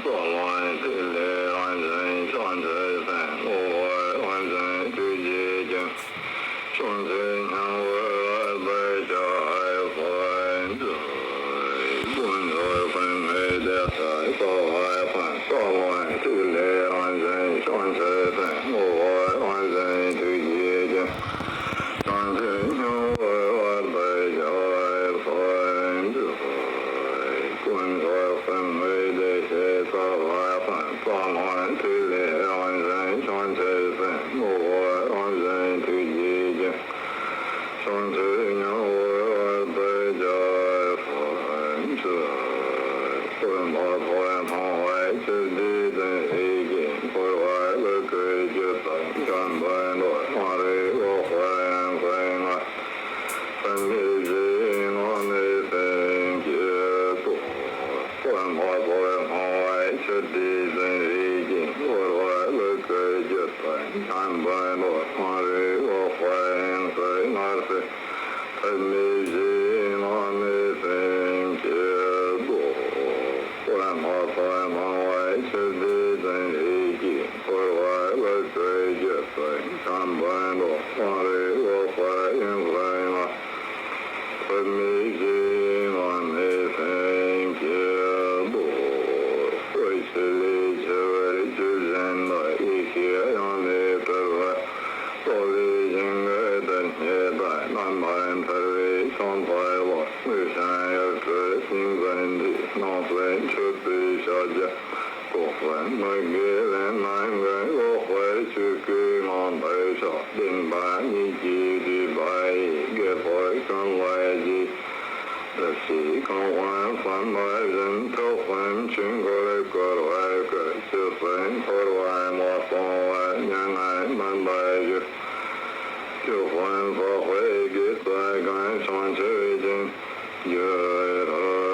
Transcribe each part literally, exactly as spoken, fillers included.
ཚོགས་དབང་ཐིག་ལེ་རང་བཞིན་བྱང་ཆུབ་སེམས། དངོས་པོ་རང་བཞིན་ཐུགས་རྗེའི་སྤྱན། བྱང་ཆུབ་སྙིང་པོར་བར་དུ་གྱུར་པར་མཛོད། དཀོན་མཆོག་གསུམ་གྱི་བདེ་གཤེགས་རྩ་བ་ཀུན། ཚོགས་དབང་ཐིག་ལེ་རང་བཞིན་བྱང་ཆུབ་སེམས། དངོས་པོ་རང་བཞིན་ཐུགས་རྗེའི་སྤྱན། བྱང་ཆུབ་སྙིང་པོར་བར་དུ་གྱུར་པར་མཛོད། དཀོན་མཆོག་གསུམ་གྱི་བདེ་གཤེགས་རྩ་བ་ཀུན། ཚོགས་དབང་ཐིག་ལེ་རང་བཞིན་བྱང་ཆུབ་སེམས། དངོས་པོ་རང་བཞིན་ཐུགས་རྗེའི་སྤྱན། བྱང་ཆུབ་སྙིང་པོར་བར་དུ་གྱུར་པར་མཛོད། དཀོན་མཆོག་ཚོགས་སྨྲ་བའི་ཆུ་འདིས་བཙུན་པའི་དཀྱིལ། འཁོར་བ་ཀླུ་བཀོད་རྒྱུད་དང་འཇམ་དཔལ་མགོན། ཀེང་རུས་འོད་དཔལ་དབྱངས་གསལ་མངའ། ཐུར་མའི་བཞེས་སྒོ་ནས་སེམས་བསྐྱེད་དོ། དཀོན་མཆོག་ཚོགས་སྨྲ་བའི་ཆུ་འདིས་བཙུན་པའི་དཀྱིལ། འཁོར་བ་ཀླུ་བཀོད་རྒྱུད་དང་འཇམ་དཔལ་མགོན། ཀེང་རུས་འོད་དཔལ་དབྱངས་གསལ་མངའ་སེང་། ཐུར་མའི་བཞེས་སྒོ་ནས་སེམས་བསྐྱེད་དོ། དཀོན་མཆོག་ཚོགས་སྨྲ་བའི་ཆུ་འདིས་བཙུན་པའི་དཀྱིལ། འཁོར་བ་ཀླུ་བཀོད་རྒྱུད་དང་འཇམ་དཔལ་མགོན། ཀེང་རུས་འོད་དཔལ་དབྱངས་གསལ་མངའ། ཐུར་མའི་བཞེས་སྒོ་ནས་སེམས་བསྐྱེད་དོ། དབུ་ཕྱུག་ལས་ཆེ་བར་བརྗོད་བཞིན་དུ། ཡེ་ཤེས་དབྱིངས་ནས་དྲི་ཟར་བཙོག་ལེ་ཞིང་གི་དུར་སྙེད་དུ། རྣམ་པར་འཕུལ་བའི་ཕྱག་འཚལ་ལོ། དངུལ་ཤིང་གཡུ་བྲིས་སེང་བཙན་འདྲའི། སྣང་སྲིད་མཆོད་པའི་ཕྱག་རྒྱ་ཀོ་ཧྥེ་མུ་གེ་ལན་ནན་གྱི། འོད་དཔལ་ཆོས་སྐུའི་ངང་དུ་ཞུགས། བདེན་པ་གཉིས་ཀྱི་བསྡུས་པ་ཡིས། དགེ་ཚོགས་ཀུན་ལ་རྗེས་འདེབས་ཤིང་། གང་ཕན་བསམ་པ་བཞིན་ཐོས་བསམ་ཆོས་འཁོར་བསྐོར་བར་བསྐུལ། ཇི་སྲིད་འཁོར་བ་ལ་སོང་བའི། མྱ་ངན་མུན་པའི་གཞུ་སྐྱོབ་ཕན་བསགས་པའི། དགེ་རྩ་གང་བྱུང་ཆོས་ཀྱི་འགྱུར་རོ།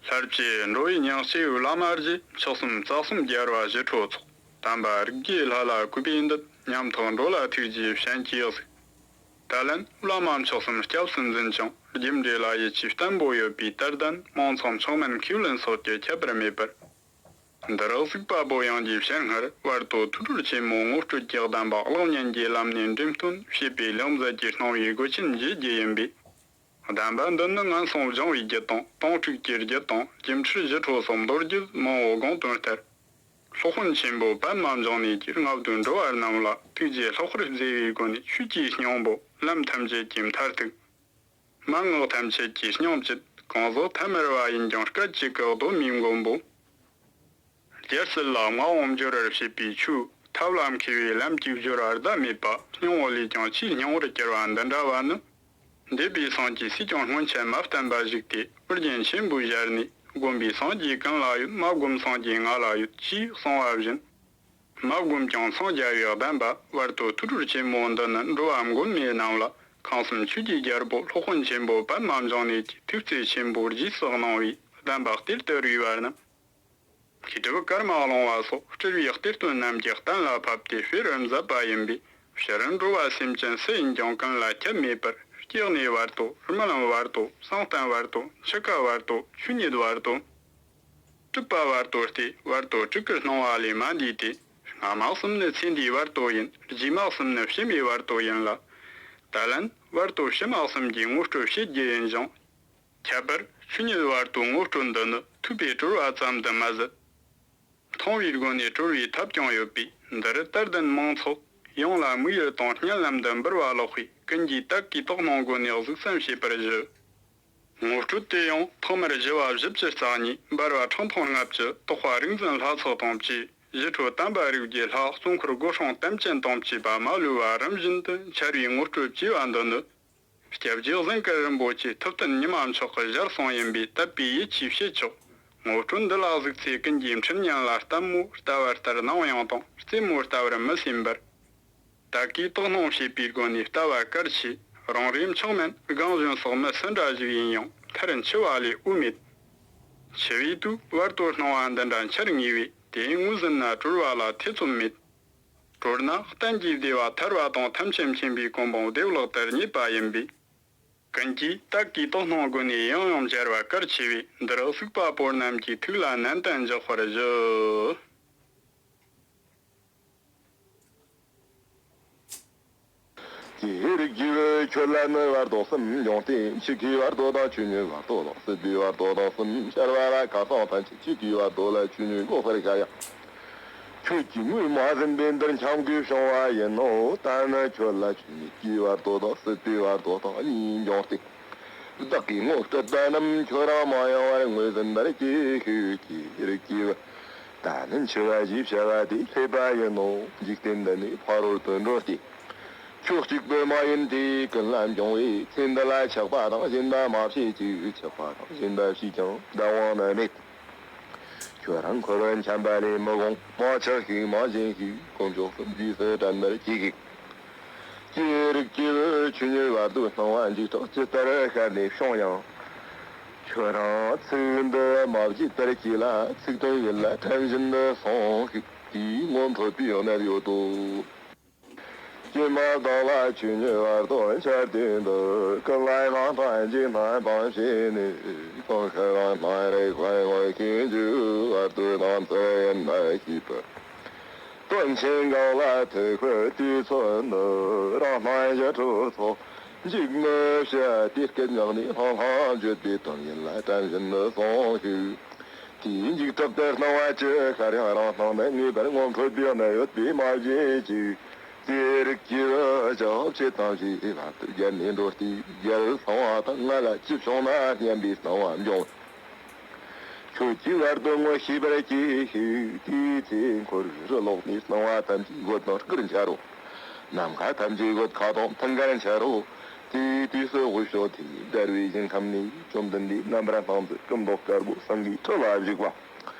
ལྷར་བཅས་འགྲོ་བའི་སྙིང་རྗེ་བླ་མ་རྗེ། མཆོག་གསུམ་རྩ་གསུམ་རྒྱལ་བ་ཞི་ཁྲོ་ཚོགས། དམ་པ་རིགས་བརྒྱའི་ལྷ་ལ་གུས་པས་འདུད། ཉམ་ཐག་འགྲོ་ལ་ཐུགས་རྗེའི་བྱིན་གྱིས་གཟིགས། ད་ལན་བླ་མ་མཆོག་གསུམ་སྐྱབས་སུ་འཛིན་ཅིང་། རྒྱུ་འབྲས་ལ་ཡིད་ཆེས་བརྟན་པོ་ཡོད་པའི་དད་ལྡན་མང་ཚོགས་མཆོག་དམན་མཁས་བླུན་སོགས་ཀྱི་ཁྱད་པར་མེད་པར། འདིར་གཟིགས་པ་པོ་ཡོངས་ཀྱི་ཞལ་སྔར་བར་དོ་ཐུགས་སྒྲུབ་ཆེན་མོ་ངོ་སྤྲོད་ཀྱི་གདམས་པ་གློག་བརྙན་གྱི་ལམ་ནས་འགྲེམས་སྟོན་བྱེད་པའི་ལེའུ་མཛད་ཀྱི་སྣང་བའི་སྒོ་ཆེན་འབྱེད་རྒྱུ་ཡིན་པས། གདམས་པ་འདི་ནི་ངན་སོང་སྦྱོང་བའི་རྒྱུ་དང་། དོང་སྤྲུགས་ཀྱི་རྒྱུ་དང་། སྒྱུ་འཕྲུལ་ཞི་ཁྲོ་སོགས་མདོ་རྒྱུད་མང་བོ་དགོངས་དོན་ལྟར། སློབ་དཔོན་ཆེན་པོ་པདྨ་འབྱུང་གནས་ཀྱིས་མངའ་བདག་འགྲོ་བ་རྣམས་ལ་ཐུགས་རྗེ་ལྷག་པར་མཛེས་པའི་སྒོ་ནས་ཆོས་ཀྱི་སྙིང་པོ་ལམ་ཐམས་ཅད་ཀྱི་མཐར་ཐུག་མན་ངག་ཐམས་ཅད་ཀྱི་སྙིང་བཅུད་གང་ཟག་ཐ་མལ་བ་ཡིན་ཀྱང་སྐད་ཅིག་གི་གདོད་མའི་མགོན་པོ། རྒྱལ་སྲིད་ལ་མངའ་འོག་འབྱོར་བར་བྱེད་པའི་ཆོས་ཐབས་ལ་མཁས་པའི་ལམ་གྱི་སྦྱོར་བ་ཟླ་མེད་པ། སྙིང་པོ་ལས་ཀྱང་ཆེས་སྙིང་པོར་གྱུར་པ་འདི་འདྲ་བ་ནི། འདས་པའི་སངས་རྒྱས་སུས་ཀྱང་སྔོན་ཆད་མ་བསྟན་པ་ཞིག་སྟེ། ཨོ་རྒྱན་ཆེན་པོའི་ཞལ་ནས། དགོན་པའི་སངས་རྒྱས་ཀུན་ལ་ཡོད། མ་བསྒོམས་སངས་རྒྱས་ང་ལ་ཡོད། ཅེས་གསུངས་པ་བཞིན། མ་བསྒོམས་ཀྱང་འཚང་རྒྱ་བའི་གདམས་པ་བར་དོ་ཐུགས་སྒྲུབ་ཆེན་མོ་འདི་ནི། འགྲོ་བ་མགོན་མེད་རྣམས་ལ་ཁམས་གསུམ་ཆོས་ཀྱི་རྒྱལ་པོ་སློབ་དཔོན་ཆེན་པོ་པདྨ་འབྱུང་གནས་ཀྱིས་ཐུགས་བརྩེ་ཆེན་པོས་རྗེས་སུ་གནང་བའི་གདམས་པ་གཏེར་དུ་རིལ་བ་རྣམས། མཁས་གྲུབ་ཀརྨ་ཀློང་བ་སོགས་སྤྲུལ་པའི་གཏེར་སྟོན་རྣམས་ཀྱིས་གཏན་ལ་ཕབ་སྟེ་བེ་རུ་མཛད་པ་ཡིན་པས། སྤྱིར་འགྲོ་བ་སེམས་ཅན་སུ་ཡིན་ཀྱང་ཀུན་ལ་ཁྱད་མེད་པར། སྐྱེ་གནས་བར་དོ། རྨི་ལམ་བར་དོ། བསམ་གཏན་བར་དོ། འཆི་ཁ་བར་དོ། ཆོས་ཉིད་བར་དོ། སྒྲུབ་པ་བར་དོ་སྟེ། བར་དོ་དྲུག་གི་སྣང་བ་ལས་མ་འདས་ཏེ། སྔ་མ་གསུམ་ནི་ཚེ་འདིའི་བར་དོ་ཡིན། རྗེས་མ་གསུམ་ནི་ཕྱི་མའི་བར་དོ་ཡིན་ལ། ད་ལན་བར་དོ་ཕྱི་མ་གསུམ་གྱི་ངོ་སྤྲོད་བྱེད་རྒྱུ་ཡིན་ཞིང་། ཁྱད་པར་ཆོས་ཉིད་བར་དོའི་ངོ་སྤྲོད་འདི་ནི་ཐོས་པས་གྲོལ་བ་ཙམ་དུ་མ་ཟད། མཐོང་བའི་སྒོ་ནས་གྲོལ་བའི་ཐབས་ཀྱང་ཡོད་པས། འདིར་དད་ལྡན་མང་ཚོགས་ཡོངས་ལ་དམིགས་ཡུལ་དང་བརྙན་ལམ་དུ་འབུལ་བ་ལོག་པས། ཀུན་གྱིས་དད་ཀྱིས་དོགས་སྣང་སྒོ་ནས་གཟིགས་བསམ་བྱེད་པར་ཞུ། ངོ་སྤྲོད་དེ་ཡང་ཐོག་མར་བཞི་བ་བཞི་བཅུ་རྩ་གཉིས། འབར་བ་ཁྲག་འཐུང་ལྔ་བཅུ། དོགས་པ་རིག་འཛིན་ལྷ་ཚོགས་དང་བཅས། ཞི་ཁྲོ་དམ་པ་རིགས་བརྒྱད་ལྷ། གཙོ་འཁོར་སྒོ་སྲུང་དམ་ཅན་དང་བཅས་པ་མ་ལུས་པ་རིམ་བཞིན་དུ་འཆར་བའི་ངོ་སྤྲོད་བཅས་པ་འདི་ནི། སྐྱབས་རྗེ་ཟན་དཀར་རིན་པོ་ཆེ་ཐུབ་བསྟན་ཉི་མ་མཆོག་གི་ཞལ་གསུང་ཡིན་པས་དད་པས་ཡིད་ཆེས་བྱེད་ཆོག། ངོ་སྤྲོད་འདི་ལ་གཟིགས་ཚེ་ཀུན་གྱི་འཕྲིན་ཉན་ལ་ལྟད་མོ་ལྟ་བ་ལྟར་སྣང་ཡངས་དང་རྩེད་མོ་ལྟ་བར་མི་སེམས་པར། དད་གུས་དག་སྣང་བྱེད་པའི་སྒོ་ནས་ལྟ་བ་གལ་ཆེ། རང་རེའི་མཆོག་དམན་སྒང་གཞོན་སོགས་མི་སུ་འདྲ་ཞིག་ཡིན་ཡང་མཐར་འཆི་བ་ལས་འོས་མེད། འཆི་བའི་དུས་བར་དོ་སྣང་བ་འདི་འདྲ་འཆར་ངེས་པས་དེ་ངོས་ཟིན་ན་གྲོལ་བ་ལ་ཐེ་ཚོམ་མེད། གྲོལ་ན་གཏན་གྱི་བདེ་བ་ཐར་བ་དང་ཐམས་ཅད་མཁྱེན་པའི་གོ་འཕང་བདེ་བླག་ཏུ་རྙེད་པ་ཡིན་པས། ཀུན་གྱིས་དད་གུས་དག་སྣང་སྒོ་ནས་ཡང་ཡང་མཇལ་བ་གལ་ཆེ་བས། འདིར་གཟིགས་པ་པོ་རྣམས་ཀྱི་ཐུགས་ལ་ནན་ཏན་འཇོག་པར་ཞུ། ཀྱེ་རིགས་ཀྱི་བུ། ཁྱོད་ལ་ནི་བར་དོ་གསུམ་འབྱུང་སྟེ། འཆི་ཁའི་བར་དོ་དང་ཆོས་ཉིད་བར་དོ་དང་སྲིད་པའི་བར་དོ་དང་གསུམ་ཤར་བ་ལ་ཁ་སང་ཕན་ཆད་འཆི་ཁའི་བར་དོ་ལ་ཆོས་ཉིད་འགོག་པར་ཤར་ཡང་། ཁྱོད་ཀྱིས་ངོས་མ་ཟིན་པས་འདིར་འཁྱམས་དགོས་བྱུང་བ་ཡིན་ནོ། ད་ནི་ཁྱོད་ལ་ཆོས་ཉིད་ཀྱི་བར་དོ་དང་སྲིད་པའི་བར་དོ་དང་གཉིས་འབྱུང་སྟེ། བདག་གིས་ངོ་སྤྲད་པ་རྣམས་ཁྱོད་རང་མ་ཡེངས་པར་ངོས་ཟིན་པར་གྱིས་ཤིག། ཀྱེ་རིགས་ཀྱི་བུ། ད་ནི་འཆི་བ་ཞེས་བྱ་བ་དེ་སླེབས་པ་ཡིན་ནོ། འཇིག་རྟེན་འདི་ནས་ཕ་རོལ་ཏུ་འགྲོ་སྟེ། ཁྱོད་གཅིག་པུ་མ་ཡིན་ཏེ་ཀུན་ལ་འབྱུང་བས། ཚེ་འདི་ལ་ཆགས་པ་དང་ཞེན་པ་མ་བྱེད་ཅིག། ཆགས་པ་དང་ཞེན་པ་བྱས་ཀྱང་བདག་དབང་ནི་མེད། ཁྱོད་རང་འཁོར་བར་འཁྱམས་པ་ལས་མི་འོང་། མ་ཆགས་ཤིག། མ་ཞེན་ཞིག། དཀོན་མཆོག་གསུམ་རྗེས་སུ་དྲན་པར་གྱིས་ཤིག། ཀྱེ་རིགས་ཀྱི་བུ། ཆོས་ཉིད་བར་དོའི་སྣང་བ་འཇིགས་སྐྲག་ཇི་ལྟར་ཤར་ནས་བྱུང་ཡང་། ཁྱོད་རང་ཚིག་འདི་མ་བརྗེད་པར་གྱིས་ལ། ཚིག་དོན་ཡིད་ལ་དྲན་བཞིན་དུ་སོང་ཤིག། དེས་ངོ་འཕྲོད་པའི་གནད་ཡོད་དོ། ཀྱེ་མ་བདག་ལ་ཆོས་ཉིད་བར་དོ་འཆར་དུས་འདིར། ཀུན་ལ་སྣང་སྟངས་འཇིགས་སྣང་དང་བཅས་ནས། གང་ཤར་རང་སྣང་རིག་པའི་ངོ་ཤེས་འཇུག། བར་དོའི་སྣང་ཚུལ་ཡིན་པར་ཤེས་པར། དོན་ཆེན་གང་ལ་ཐུག་པའི་དུས་ཚོད་འདི། རང་སྣང་ཞི་ཁྲོའི་ཚོགས་འཇིགས་མི་བྱ། དེ་སྐད་ངག་ནས་ལྷང་ལྷང་བརྗོད་པའི་དོན་ཡིད་ལ་དྲན་བཞིན་དུ་སོང་ཤིག། དེའི་འཇིགས་སྐྲག་གི་སྣང་བ་ཅི་ཤར་ཡང་རང་སྣང་དུ་ངེས་པར་ངོ་འཕྲོད་པའི་གནད་ཡོད་པས་མ་བརྗེད་ཅིག། ཀྱེ་རིགས་ཀྱི་བུ། ཆོས་བྱེད་དང་བཅས་བར་དོའི་རྒྱལ་ནས་འགྲོ་སྟེ། རྒྱལ་སོང་བ་དང་ང་ལ་ཅི་བྱུང་ན་སྙམ་པའི་སྣང་བ་འབྱུང་། ཁྱོད་ཀྱིས་བར་དོ་ངོ་ཤེས་པར་གྱིས་ཤིག། དེའི་ཚེ་འཁོར་བའི་རི་ལོགས་ནས་སྣང་བ་ཐམས་ཅད་རྒོད་དང་སྐུར་འཆར་རོ། ནམ་མཁའ་ཐམས་ཅད་རྒོད་ཁ་དང་མཐིང་གར་འཆར་རོ། དེའི་དུས་སུ་དབུས་ཕྱོགས་དེ་ཉིད་བརྡལ་བའི་ཞིང་ཁམས་ནས་བཅོམ་ལྡན་འདས་རྣམ་པར་སྣང་མཛད་སྐུ་མདོག་དཀར་པོ་སེང་གེའི་ཁྲི་ལ་བཞུགས་པ།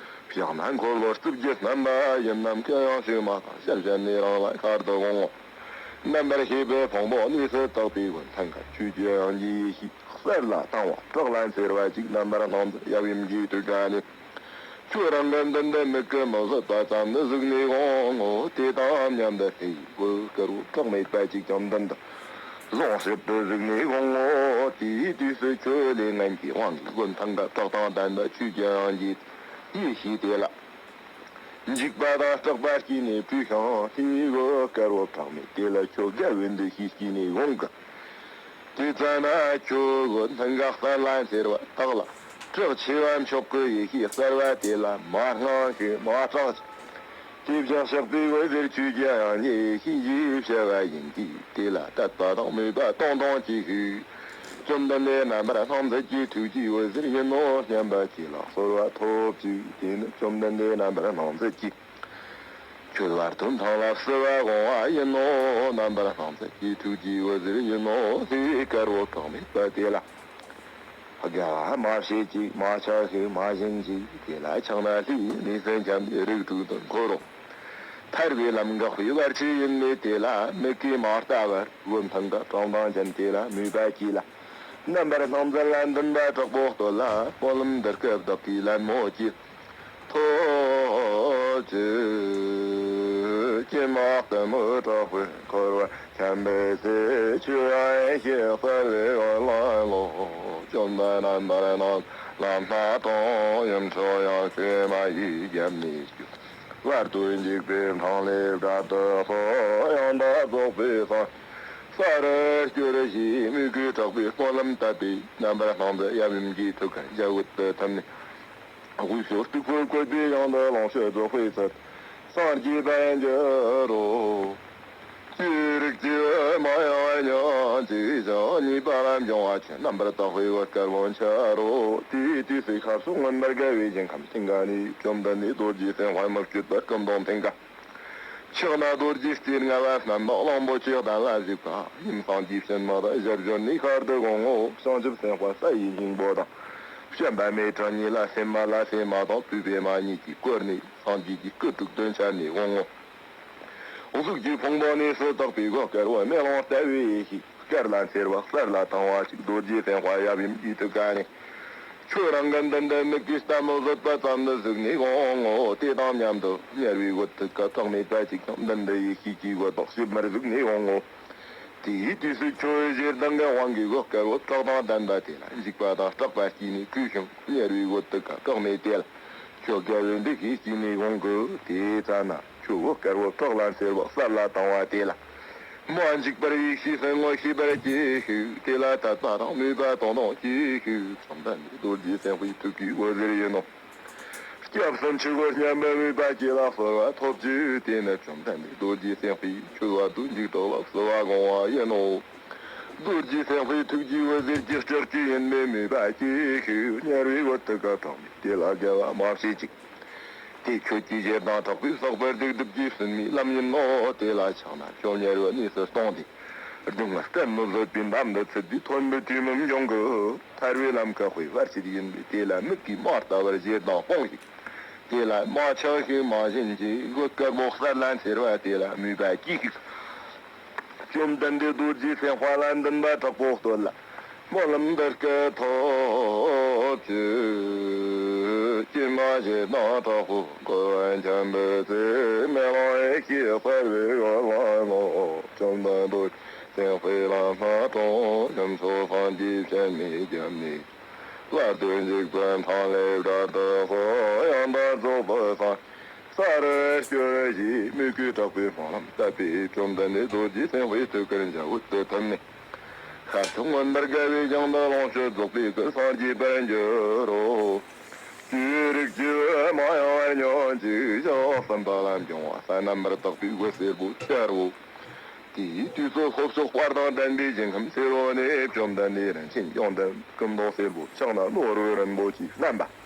ཕྱག་ན་འཁོར་ལོ་རྩིབས་བརྒྱད་བསྣམས་པ་ཡིན་ནམ། གུ་ཡངས་ཕྱུག་མ་དང་ཞལ་བཞད་ནས་རང་ལ་ཤར་དུ་འོང་ངོ་། རྣམ་པར་ཤེས་པའི་ཕུང་པོ་གནས་སུ་དག་པའི་སྒོ་མཐའ་འཁོབ་ཆོས་ཀྱི་དབྱིངས་ཀྱི་ཡེ་ཤེས། གསལ་ལ་དྭངས་པ་བཀྲག་ལ་འཚེར་བ་ཅིག་རྣམ་པར་སྣང་མཛད་ཡབ་ཡུམ་གྱི་ཐུགས་ཀ་ནས། ཁྱོད་རང་གི་མདུན་དུ་མིག་གིས་མི་བཟོད་པ་ཙམ་དུ་གཟིགས་ནས་འོང་ངོ་། དེ་དང་མཉམ་དུ་ལྷའི་གོས་དཀར་པོ་གྲགས་མེད་པ་ཅིག་ཀྱང་མདུན་དུ་ལོངས་སྤྱོད་དུ་གཟིགས་ནས་འོང་ངོ་། དེའི་དུས་སུ་ཁྱོད་ལས་ངན་གྱི་དབང་གིས་སྒོ་མཐའ་འཁོབ་བཀྲག་དང་ལྡན་པ་ཆོས་ཀྱི་དབྱིངས་ཀྱི་ཡེ་ཤེས་དེ་ལ། འཇིགས་པ་དང་སྐྲག་པ་སྐྱེས་ནས་བྲོས་ཤིང་། ལྷའི་གོས་དཀར་པོ་གྲགས་མེད་དེ་ལ་ཁྱོད་དགའ་བའི་འདུ་ཤེས་སྐྱེས་ནས་འོང་གི། དེ་ཙ་ན་ཁྱོད་གི་སྙིང་ག་གསལ་ལ་འཚེར་བ་དག་ལ། གྲགས་ཆེ་བ་མཆོག་གི་ཡེ་ཤེས་གསལ་བ་དེ་ལ་མ་སྔངས་ཤིག། མ་སྐྲག་ཅིག། དེ་བཞག་བཞག་པའི་འོད་ཟེར་ཆོས་ཀྱི་དབྱིངས་ཀྱི་ཡེ་ཤེས་ཞེས་བྱ་བ་ཡིན་གྱི། དེ་ལ་དད་པ་དང་མོས་པ་གཏོང་གཏོང་གྱིས་ཤིག། བཅོམ་ལྡན་འདས་རྣམ་པར་སྣང་མཛད་ཀྱི་ཐུགས་ཀྱི་འོད་ཟེར་ཡིན་ནོ་སྙམ་པ་ཅིག་ལ་གསོལ་བ་ཐོབ་ཅིག། དེ་ནི་བཅོམ་ལྡན་འདས་རྣམ་པར་སྣང་མཛད་ཀྱི། ཁྱོད་བར་དོའི་འཕྲང་ལ་བསུ་བ་འོང་བ་ཡིན་ནོ། རྣམ་པར་སྣང་མཛད་ཀྱི་ཐུགས་ཀྱི་འོད་ཟེར་ཡིན་ནོ། ལྷའི་དཀར་པོ་གྲངས་མེད་པ་དེ་ལ། དགའ་བ་མ་བྱེད་ཅིག། མ་ཆགས་ཤིག། མ་ཞེན་ཅིག། དེ་ལ་ཆགས་ན་ལྷའི་གནས་སུ་འཁྱམས་ཏེ་རིགས་དྲུག་ཏུ་འཁོར་རོ། ཐར་བའི་ལམ་འགག་པའི་བར་ཆད་ཡིན་མོད་དེ་ལ། མིག་གིས་མ་ལྟ་བར་སྒོ་མཐའ་འཁོབ་གྲངས་དང་ཅན་དེ་ལ་མོས་པ་སྐྱེས་ལ། རྣམ་པར་སྣང་མཛད་ལ་འདུན་པ་དྲག་པོ་བསྟོད་ལ། སྨོན་ལམ་འདི་སྐད་བདག་གིས་ལན་མོ་བགྱི། ཐུགས་རྗེ་ཅན་མ་ལྟད་མོ་དྲག་པོས་འཁོར་བར་འཁྱམས་པའི་ཚེ། ཆོས་དབྱིངས་ཞེས་གསལ་བའི་འོད་ལ་ལོ། བཅོམ་ལྡན་རྣམ་པར་སྣང་ལམ་སྣ་དྲོངས། ཡུམ་འཕྲོག་ཡང་ཤེས་མ་ཡིས་རྒྱབ་ནས་བསྐྱོད། བར་དོའི་འཇིགས་པའི་འཕྲང་ལས་བསྒྲལ་དུ་གསོལ། ཡང་དག་རྫོགས་པའི་སངས་རྒྱས་ས་རུ་གྱུར་ཅིག། མོས་གུས་དྲག་པོས་སྨོན་ལམ་བཏབ་པས། རྣམ་པར་སྣང་མཛད་ཡབ་ཡུམ་གྱི་ཐུགས་ཀར་འཇའ་འོད་དུ་ཐིམ་ནས། དབུས་ཕྱོགས་སྟུག་པོར་བཀོད་པའི་ཡང་དག་ལོངས་སྤྱོད་རྫོགས་པའི་ཚུལ། སངས་རྒྱས་པར་འགྱུར་རོ། ཅེས་རིགས་ཀྱི་ མ་ཡང་བ་ཉོན་ཅིག་ཅིག་གཉིས་པ་ལ་འབྱུང་བ་ཆོས་རྣམ་པར་དག་པའི་འོད་དཀར་པོ་འཆར་རོ། དེའི་དུས་སུ་ཁ་ཕྱོགས་མངོན་པར་དགའ་བའི་ཞིང་ཁམས་ཤིང་ག་ནས་བཅོམ་ལྡན་འདས་རྡོ་རྗེ་སེམས་དཔའ་མི་བསྐྱོད་པ་སྐུ་མདོག་མཐིང་ག་ཕྱག་ན་རྡོ་རྗེ་རྩེ་ལྔ་པ་སྣ་ནག་གླང་པོ་ཆེའི་གདན་ལ་བཞུགས་པ་ཡུམ་སངས་རྒྱས་བྱིན་མོ་དང་ཞབས་ཞུ་ནས་ཤར་དུ་དགོངས་ངོ་། བྱང་ཆུབ་སེམས་དཔའ་ས་ཡི་སྙིང་པོ་དང་། བྱམས་པ་མེ་བྲང་གཉིས་ལ་སེམས་མ་ལ་སེམས་མ་དང་བསྡུས་པའི་མ་གཉིས་ཀྱིས་བསྐོར་ནས་སངས་རྒྱས་ཀྱི་སྐུ་དྲུག་ཏུ་འཆར་ནས་དགོངས་ངོ་། གཟུགས་ཀྱི་ཕུང་པོ་གནས་སུ་དག་པའི་གོས་དཀར་པོ་མེ་ལོང་ལྟ་བུའི་ཡེ་ཤེས་དཀར་ལ་འཚེར་བ་གསལ་ལ་དྭངས་པ་ཅིག་རྡོ་རྗེ་སེམས་དཔའ་ཡབ་ཡུམ་གྱི་ཐུགས་ཀ་ནས། ཁྱོད་རང་གི་མདུན་དུ་མིག་གིས་གཏམ་མི་བཟོད་པ་ཙམ་དུ་གཟིགས་ནས་དགོངས་ངོ་། དེ་དང་མཉམ་དུ་དམྱལ་བའི་འོད་ཐིག་གི་བྲག་མེ་དཔེ་གཅིག་ཀྱང་མདུན་དུ་ཡེ་ཤེས་ཀྱི་འོད་དང་ཞིབ་མར་གཟིགས་ནས་དགོངས་ངོ་། དེའི་དུས་སུ་ཁྱོད་ཞེ་སྡང་གི་དབང་གིས་གོས་དཀར་པོ་བཀྲག་དང་ལྡན་པ་དེ་ལ་འཇིགས་པ་དང་སྐྲག་པ་སྐྱེས་ནས་བྲོས་ཤིང་དམྱལ་བའི་འོད་ཐིག་གི་བྲག་མེ་དེ་ལ་ཁྱོད་དགའ་བའི་འདུ་ཤེས་སྐྱེས་ནས་དགོངས་ཀྱི། དེ་ཙ་ན་ཁྱོད་གོས་དཀར་པོ་བྲག་ལ་འཚེར་བ་གསལ་ལ་དྭངས་པ་དེ་ལ་མ་འཇིགས་པར་ཡེ་ཤེས་སེམས་ངོ་ཤེས་པར་གྱིས་ཤིག་དེ་ལ་དད་པ་དང་མོས་པ་དང་དང་གྱིས་ཤིག་བཅོམ་ལྡན་འདས་རྡོ་རྗེ་སེམས་དཔའི་ཐུགས་ཀའི་འོད་ཟེར་ཡིན་ནོ། སྐྱབས་སུ་མཆི་གོ་སྙམ་པའི་མོས་པ་སྐྱེས་ལ་གསོལ་བ་ཐོབ་ཅིག་དེ་ནི་བཅོམ་ལྡན་འདས་རྡོ་རྗེ་སེམས་དཔའི་མཆོད་པ་རྡོ་རྗེ་གྲགས་པ་གསོལ་བ་དགོངས་པ་ཡིན་ནོ། རྡོ་རྗེ་སེམས་དཔའི་ཐུགས་ཀྱི་འོད་ཟེར་གྱི་ལྕགས་ཀྱུ་ཡིན་པའི་མོས་པ་སྐྱེས་ཤིག་དམྱལ་བའི་འོད་ཐིག་གི་བྲག་མེ་དེ་ལ་དགའ་བ་མ་བྱེད་ཅིག་དེ་ཁྱོད་ཀྱི་ཞེ་སྡང་དྲག་པོས་བསགས་པའི་སྡིག་སྒྲིབ་ཀྱིས་བསྲུན་མི་ལམ་ཡིན་ནོ། དེ་ལ་ཆགས་ན་ཁྱོད་དམྱལ་བའི་གནས་སུ་ལྟུང་སྟེ། སྡུག་བསྔལ་བརྩད་མི་བཟོད་པའི་འདམ་དུ་ཚུད་དེ་ཐོན་པའི་དུས་མི་འབྱུང་གི། ཐར་བའི་ལམ་ཁ་དཔེ་བར་ཆད་ཡིན་པས་དེ་ལ་མིག་གིས་མ་ལྟ་བར་ཞེ་སྡང་སྤོངས་ཤིག་དེ་ལ་མ་ཆགས་ཤིག་མ་ཞེན་ཅིག་གོས་དཀར་པོ་གསལ་ལ་འཚེར་བ་དེ་ལ་མོས་པ་སྐྱེས་ཤིག་བཅོམ་ལྡན་འདས་རྡོ་རྗེ་སེམས་དཔའ་ལ་འདུན་པ་དྲག་པོ་བསྟོད་ལ། སྨོན་ལམ་འདི་སྐད་ཐོབ་ཅིག་ཀྱེ་མ་ཞེ་སྡང་དྲག་པོས་བསྐོར་བར་འཁྱམས་པའི་ཚེ། མེ་ལོང་ཡེ་ཤེས་གསལ་བའི་འོད་ལ་ལོ། བཅོམ་ལྡན་རྡོ་རྗེ་སེམས་དཔའི་ལམ་སྣ་དྲོངས། ཡུམ་མཆོག་སངས་རྒྱས་བྱིན་མའི་རྒྱབ་ནས། སླར་སྟོན་འཇིགས་པའི་མཐའ་ཀླས་བྲལ་དུ་གསོལ། ཡང་དག་རྫོགས་པའི་སངས་ས་རུ་སྐྱོལ་ཞེས་མོས་གུས་དྲག་པོས་སྨོན་ལམ་བཏབ་པས། བཅོམ་ལྡན་འདས་རྡོ་རྗེ་སེམས་དཔའི་ཐུགས་ཀར་འཇའ་འོད་དུ་ཐིམ་ནས། ཤར་ཕྱོགས་མངོན་པར་དགའ་བའི་ཞིང་དུ་ལོངས་སྤྱོད་རྫོགས་པའི་སྐུར་སངས་རྒྱས་པར་འགྱུར་རོ། སྤྱིར་རིགས་ཀྱི་བུ་མ་ཡང་བར་ཉོན་ཅིག་ཕྱོགས་གསུམ་པ་ལ་འབྱུང་བ་ས་རྣམ་པར་དག་པའི་འོད་སེར་པོ་འཆར་རོ། དེའི་དུས་སུ་ལྷོ་ཕྱོགས་དཔལ་དང་ལྡན་པའི་ཞིང་ཁམས་སེར་པོ་ནས་བཅོམ་ལྡན་འདས་རིན་ཆེན་ལྗོན་ཏན་སྐུ་མདོག་སེར་པོ་ཕྱག་ན་ནོར་བུ་རིན་པོ་ཆེས་བརྣམས་པ།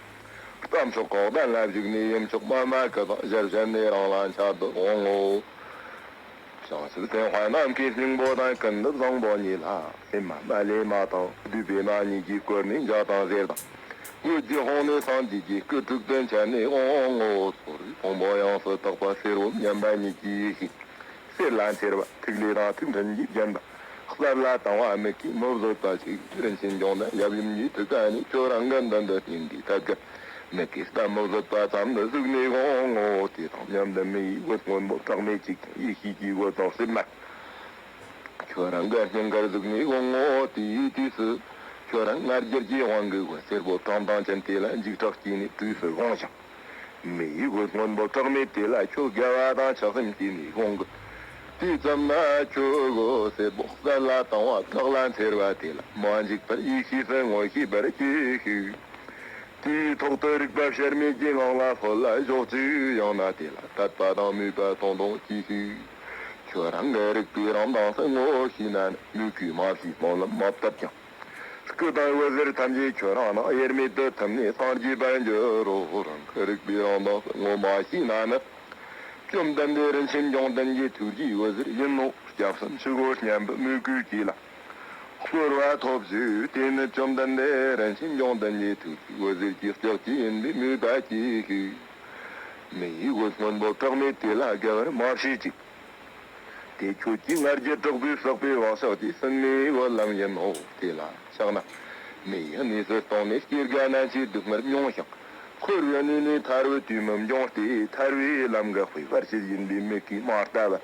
རྩྭ་མཆོག་གི་གདན་ལ་བཞུགས་ནས་ཡུམ་མཆོག་པདྨ་གི་ཐང་ཞལ་བཞད་ནས་རང་ལ་འཆར་དུ་འོང་ངོ་། བྱང་ཆུབ་སེམས་དཔའ་ནམ་མཁའི་སྙིང་པོ་དང་ཀུན་ཏུ་བཟང་པོ་གཉིས་ལ་སེམས་མ་མ་ལས་མ་དང་བསྡུས་པའི་མ་གཉིས་ཀྱིས་བསྐོར་ནས་འཇའ་དང་ཟེར་དང་། འོད་ཀྱི་ཧོང་ནས་སངས་རྒྱས་ཀྱི་སྐུ་དྲུག་ཏུ་འཆར་ནས་འོང་ངོ་། ཚོར་བའི་ཕུང་པོ་ཡོངས་སུ་དག་པ་སེར་པོ་མཉམ་པ་ཉིད་ཀྱི་ཡེ་ཤེས། གསེར་ལ་འཚེར་བ་ཐིག་ལེ་དང་ཐིག་ཕྲན་གྱིས་བརྒྱན་པ། གསལ་ལ་དྭངས་པ་མིག་གིས་མི་བཟོད་པ་ཞིག་རིན་ཆེན་ལྗོན་ཏན་ཡབ་ཡུམ་གྱི་ཐུགས་ཀ་ནས་ཁྱོད་རང་གི་མདུན་དུ་སྙིང་གི་ཐད་ཀར་མིག་གིས་གཏམ་མི་བཟོད་པ་ཙམ་དུ་གཟིགས་ནས་འོང་ངོ་། དེ་དང་མཉམ་དུ་མི་ཡི་འོད་སྔོན་པོ་བཀྲག་མེད་ཅིག་ཀྱང་ཡེ་ཤེས་ཀྱི་འོད་དང་སྲིབ་མ། ཁྱོད་རང་གི་སྙིང་གར་གཟིགས་ནས་འོང་ངོ་། དེའི་དུས་སུ་ཁྱོད་རང་ང་རྒྱལ་གྱི་དབང་གིས་འོད་སེར་པོ་བཀྲག་མདངས་ཅན་དེ་ལ་འཇིགས་སྐྲག་སྐྱེས་ནས་བྲོས་སུ་འོང་ཞིང་། མི་ཡི་འོད་སྔོན་པོ་བཀྲག་མེད་དེ་ལ་ཁྱོད་དགའ་བ་དང་ཆགས་སེམས་སྐྱེས་ནས་འོང་གི། དེ་ཙམ་ན་ཁྱོད་གོས་སེར་པོ་གསལ་ལ་དྭངས་པ་བཀྲག་ལ་འཚེར་བ་དེ་ལ་མ་འཇིགས་པར་ཡེ་ཤེས་སུ་ངོ་ཤེས་པར་གྱིས་ཤིག་དེའི་ཐོག་ཏུ་རིག་པ་དཔྱད་མེད་ཀྱི་ངང་ལ་ལྷོད་ལ་ཞོག་ཅིག་ཡང་ན་དེ་ལ་དད་པ་དང་མོས་པ་དང་དང་གྱིས་ཤིག་ཁྱོད་རང་གི་རིག་པའི་རང་མདངས་སུ་ངོ་ཤེས་ན་ནི་མོས་གུས་མ་བྱས་སྨོན་ལམ་མ་བཏབ་ཀྱང་། སྐུ་དང་འོད་ཟེར་ཐམས་ཅད་ཁྱོད་རང་ནང་དབྱེར་མེད་དུ་ཐིམ་ནས་སངས་རྒྱས་པར་འགྱུར་རོ། རང་གི་རིག་པའི་རང་མདངས་སུ་ངོ་མ་ཤེས་ན་ནི། བཅོམ་ལྡན་འདས་རིན་ཆེན་ལྗོན་ཏན་གྱི་ཐུགས་རྒྱུད་འོད་ཟེར་ཡིན་ནོ། སྐྱབས་སུ་མཆི་གོ་སྙམ་པའི་མོས་གུས་སྐྱེས་ལ། གསོལ་བ་ཐོབ་ཅིག་དེ་ནི་བཅོམ་ལྡན་འདས་རིན་ཆེན་ལྗོན་ཏན་གྱི་ཐུགས་རྒྱུད་འོད་ཟེར་གྱི་ལྕགས་ཀྱུ་ཡིན་པས་མོས་པ་སྐྱེས་ཤིག་མི་ཡི་འོད་སྔོན་པོ་བཀྲག་མེད་དེ་ལ་དགའ་བར་མ་བྱེད་ཅིག་དེ་ཁྱོད་ཀྱི་ང་རྒྱལ་དྲག་པོས་བསགས་པའི་བག་ཆགས་ཀྱི་སྲིན་མོའི་འོད་ལམ་ཡིན་ནོ། དེ་ལ་ཆགས་ན་མི་ཡི་གནས་སུ་ལྟུང་ནས་སྐྱེ་རྒ་ན་འཆིའི་སྡུག་བསྔལ་མྱོང་ཞིང་། འཁོར་བའི་གནས་ནས་ཐར་བའི་དུས་མི་འབྱུང་སྟེ། ཐར་བའི་ལམ་གྱི་དཔེ་བར་ཆད་ཡིན་པས་མིག་གིས་མ་ལྟ་བར།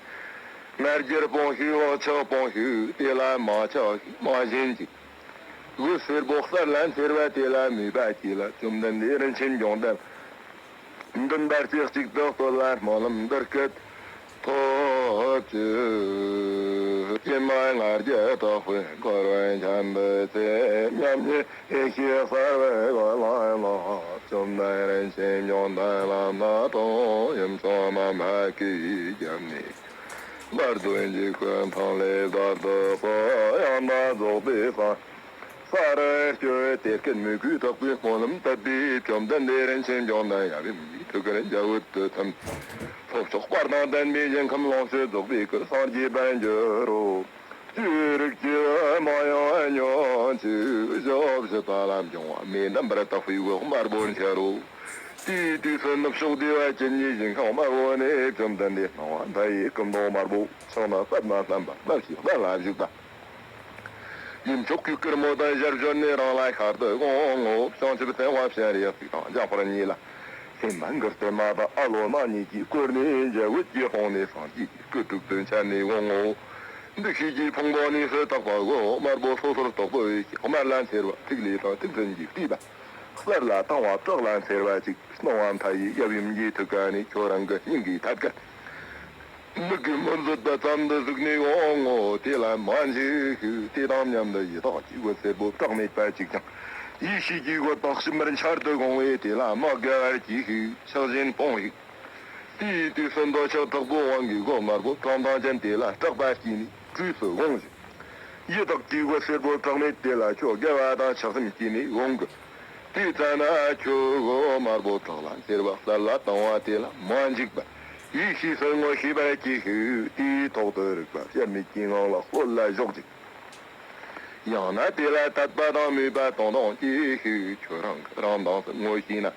ང་རྒྱལ་སྤོངས་ཤིག་བག་ཆགས་སྤོངས་ཤིག་དེ་ལ་མ་ཆགས་ཤིག་མ་ཞེན་ཅིག་འོད་སེར་པོ་གསལ་ལ་འཚེར་བ་དེ་ལ་མོས་པ་སྐྱེས་ལ། བཅོམ་ལྡན་འདས་རིན་ཆེན་ལྗོན་ཏན་འདུན་པ་རྩེ་གཅིག་ཏུ་བསྟོད་ལ་སྨོན་ལམ་འདི་སྐད་ཐོབ་ཅིག་ཀྱེ་མ་ང་རྒྱལ་དྲག་པོས་འཁོར་བར་འཁྱམས་པའི་ཚེ། མཉམ་ཉིད་ཡེ་ཤེས་གསལ་བའི་འོད་ལམ་ལ། བཅོམ་ལྡན་རིན་ཆེན་ལྗོན་ཏན་ལམ་སྣ་དྲོངས། ཡུམ་མཆོག་པདྨ་སྐུའི་རྒྱབ་ནས། དམར་དོན་གྱི་ཀུན་ཐང་ལས་བདག་ཏུ་སོ་ཡང་ན་རྫོགས་པའི་སང་། ས་རུ་སྐྱོད་དེ་སྐད་མོས་གུས་དྲག་པོའི་སྨོན་ལམ་བཏབ་པའི་བཅོམ་ལྡན་འདས་རིན་ཆེན་ལྗོངས་ན་ཡབ་ཡུམ་གྱི་ཐུགས་ཀར་འཇའ་འོད་དུ་ཐིམ། ལྷོ་ཕྱོགས་དཔལ་དང་ལྡན་པའི་ཞིང་ཁམས་ལོངས་སྤྱོད་རྫོགས་པའི་སྐུར་སངས་རྒྱས་པར་འགྱུར་རོ། ཅི་རིགས་ཀྱི་མ་ཡང་ཉོན་ཅིག་བཞག་བཞི་པ་ལ་འབྱུང་བ་མེ་འདམ་པར་དག་པའི་འོད་དམར་པོར་འཆར་རོ། དེའི་དུས་སུ་ནུབ་ཕྱོགས་བདེ་བ་ཅན་གྱི་ཞིང་ཁམས་དམར་པོ་ནས་བཅོམ་ལྡན་འདས་སྣང་བ་མཐའ་ཡས་སྐུ་མདོག་དམར་པོ་ཕྱག་ན་པདྨ་བསྣམས་པ་དམར་ཞིང་ལྡན་ལ་བཞུགས་པ། ཡུམ་མཆོག་གི་སྐུ་རྨོ་དང་ཞལ་བཞོན་ནས་རང་ལ་ཤར་དུ་དགོངས་ངོ་། བྱང་ཆུབ་སེམས་དཔའ་སྤྱན་རས་གཟིགས་དང་འཇམ་དཔལ་གཉིས་ལ། སེམས་མ་གུར་དུ་མ་དང་ཨ་ལོ་མ་གཉིས་ཀྱིས་བསྐོར་ནས་འཇའ་འོད་ཀྱི་དཔུང་ནས་སངས་རྒྱས་ཀྱི་སྐུ་དྲུག་ཏུ་འཆར་ནས་དགོངས་ངོ་། འདུ་ཤེས་ཀྱི་ཕུང་པོ་གནས་སུ་དག་པ་འོད་དམར་པོ་སོ་སོར་རྟོག་པའི་དམར་ལ་འཚེར་བ་ཐིག་ལེ་དང་ཐིག་ཕྲན་གྱིས་བསྡུས་པ། གསལ་ལ་དྭངས་བ་བཀྲག་ལ་འཚེར་བ་གཅིག་སྣང་བ་མཐའ་ཡས་ཡབ་ཡུམ་གྱི་ཐུགས་ཀ་ནས་ཁྱོད་རང་གི་སྙིང་གི་ཐད་ཀར། མིག་གིས་མི་བཟོད་པ་ཙམ་དུ་གཟིགས་ནས་དགོངས་ངོ་། དེ་ལ་མ་འཇིགས་ཤིག་དེ་དང་མཉམ་དུ་ཡི་དྭགས་ཀྱི་འོད་སེར་པོ་བཀྲག་མེད་པ་གཅིག་ཀྱང་ཡེ་ཤེས་ཀྱི་འོད་དག་ཕྱི་མར་འཆར་དུ་དགོངས་པས། དེ་ལ་མ་དགའ་བར་གྱིས་ཤིག་ཕྱག་གཞན་སྤོངས་ཤིག་དེའི་དུས་སུ་འདོད་ཆགས་དྲག་པོའི་དབང་གིས་སྒོ་དམར་པོ་བཀྲག་མདངས་ཅན་དེ་ལ་སྐྲག་པ་སྐྱེས་ནས་བྲོས་སུ་དགོངས་ཤིག་ཡི་དྭགས་ཀྱི་འོད་སེར་པོ་བཀྲག་མེད་དེ་ལ་ཁྱོད་དགའ་བ་དང་ཆགས་སེམས་སྐྱེས་ནས་དགོངས་དགོས། དེ་ཙ་ན་ཁྱོད་འོད་དམར་པོ་བཀྲག་ལ་འཚེར་བ་གསལ་ལ་དྭངས་བ་དེ་ལ་མ་འཇིགས་པར་ཡེ་ཤེས་སུ་ངོ་ཤེས་པར་གྱིས་ཤིག་དེའི་ཐོག་ཏུ་རིག་པ་དཔྱད་མེད་ཀྱི་ངང་ལ་གསོལ་ལ་ཞོག་ཅིག་ཡང་ན་དེ་ལ་དད་པ་དང་མོས་པ་དང་དང་སྐྱེས་ཤིག་ཁྱོད་རང་གི་རང་མདངས་སུ་ངོ་ཤེས་ན་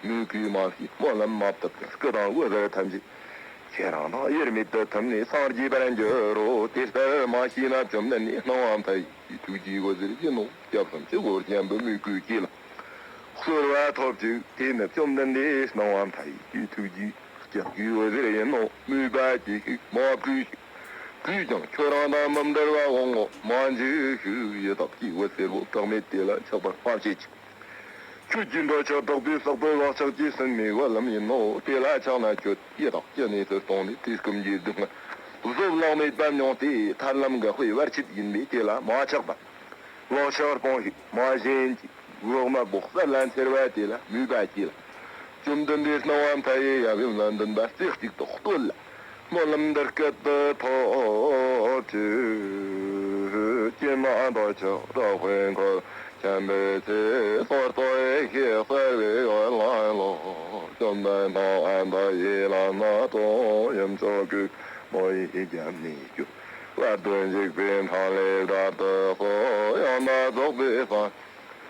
མོས་གུས་མ་ཤེས་སྨོན་ལམ་མ་བཏབ་ཀྱང་སྐུ་དང་འོད་ཟེར་ཐམས་ཅད་ཁྱེད་རང་དང་དབྱེར་མེད་དུ་ཐིམ་ནས་སངས་རྒྱས་པར་འགྱུར་རོ། དེ་ལྟར་མ་ཤེས་ན་བཅོམ་ལྡན་འདས་སྣང་བ་མཐའ་ཡས་ཀྱི་ཐུགས་རྒྱུད་འོད་ཟེར་ཡིན་ནོ། སྐྱབས་སུ་མཆི་བོར་སྙམ་པའི་མོས་གུས་སྐྱེས་ལ། གསོལ་བ་ཐོབ་ཅིག་དེ་ནི་བཅོམ་ལྡན་འདས་སྣང་བ་མཐའ་ཡས་ཀྱི་ཐུགས་རྒྱུད་སྐྱབས་ཀྱི་འོད་ཟེར་ཡིན་ནོ། མོས་པ་གྱིས་ཤིག་མ་བྲོས་ཤིག་བྲོས་ཀྱང་ཁྱོད་རང་དང་མི་འབྲལ་བ་དགོངས་ངོ་། མ་འཇིགས་ཤིག་ཡི་དྭགས་ཀྱི་འོད་སེར་པོ་བཀྲག་མེད་དེ་ལ་ཆགས་པར་མ་བྱེད་ཅིག་ཁྱོད་ཀྱི་འདོད་ཆགས་དྲག་པོའི་ཟག་པའི་བག་ཆགས་ཀྱིས་ཟིན་མི་འོད་ལམ་ཡིན་ནོ། དེ་ལ་ཆགས་ན་ཁྱོད་ཡི་དྭགས་ཀྱི་གནས་སུ་ལྟུང་ནས་དུས་སྐུམ་གྱི་སྡུག་བསྔལ་བཟོད་གླགས་མེད་པ་མྱོང་སྟེ་ཐར་ལམ་འགག་པའི་བར་ཆད་ཡིན་པས་དེ་ལ་མ་ཆགས་པར། བག་ཆགས་སྤོངས་ཤིག་མ་ཞེན་ཅིག་འོད་དམར་པོ་གསལ་ལ་འཚེར་བ་དེ་ལ་མོས་པ་སྐྱེས་ལ། བཅོམ་ལྡན་འདས་སྣང་བ་མཐའ་ཡས་ཡབ་ཡུམ་ལ་འདུན་པ་རྩེ་གཅིག་ཏུ་བསྟོད་ལ། སྨོན་ལམ་འདི་སྐད་དུ་ཐོས་ཅིག་ཀྱེ་མ་འདོད་ཆགས་དྲག་པོས་འཁོར་བཅོམ་པའི་ཚེ། སོར་རྟོག་ཡེ་ཤེས་གསལ་བའི་འོད་ལམ་ལོ། བཅོམ་ལྡན་སྣང་བ་མཐའ་ཡས་ལམ་སྣ་དྲོངས། ཡུམ་མཆོག་གི་མོ་ཡི་རྒྱབ་ནས་སྐྱོད། བར་དོ་འཇིགས་པའི་འཕྲང་ལས་བསྒྲལ་དུ་གསོལ། ཡང་ན་རྫོགས་པའི་སངས་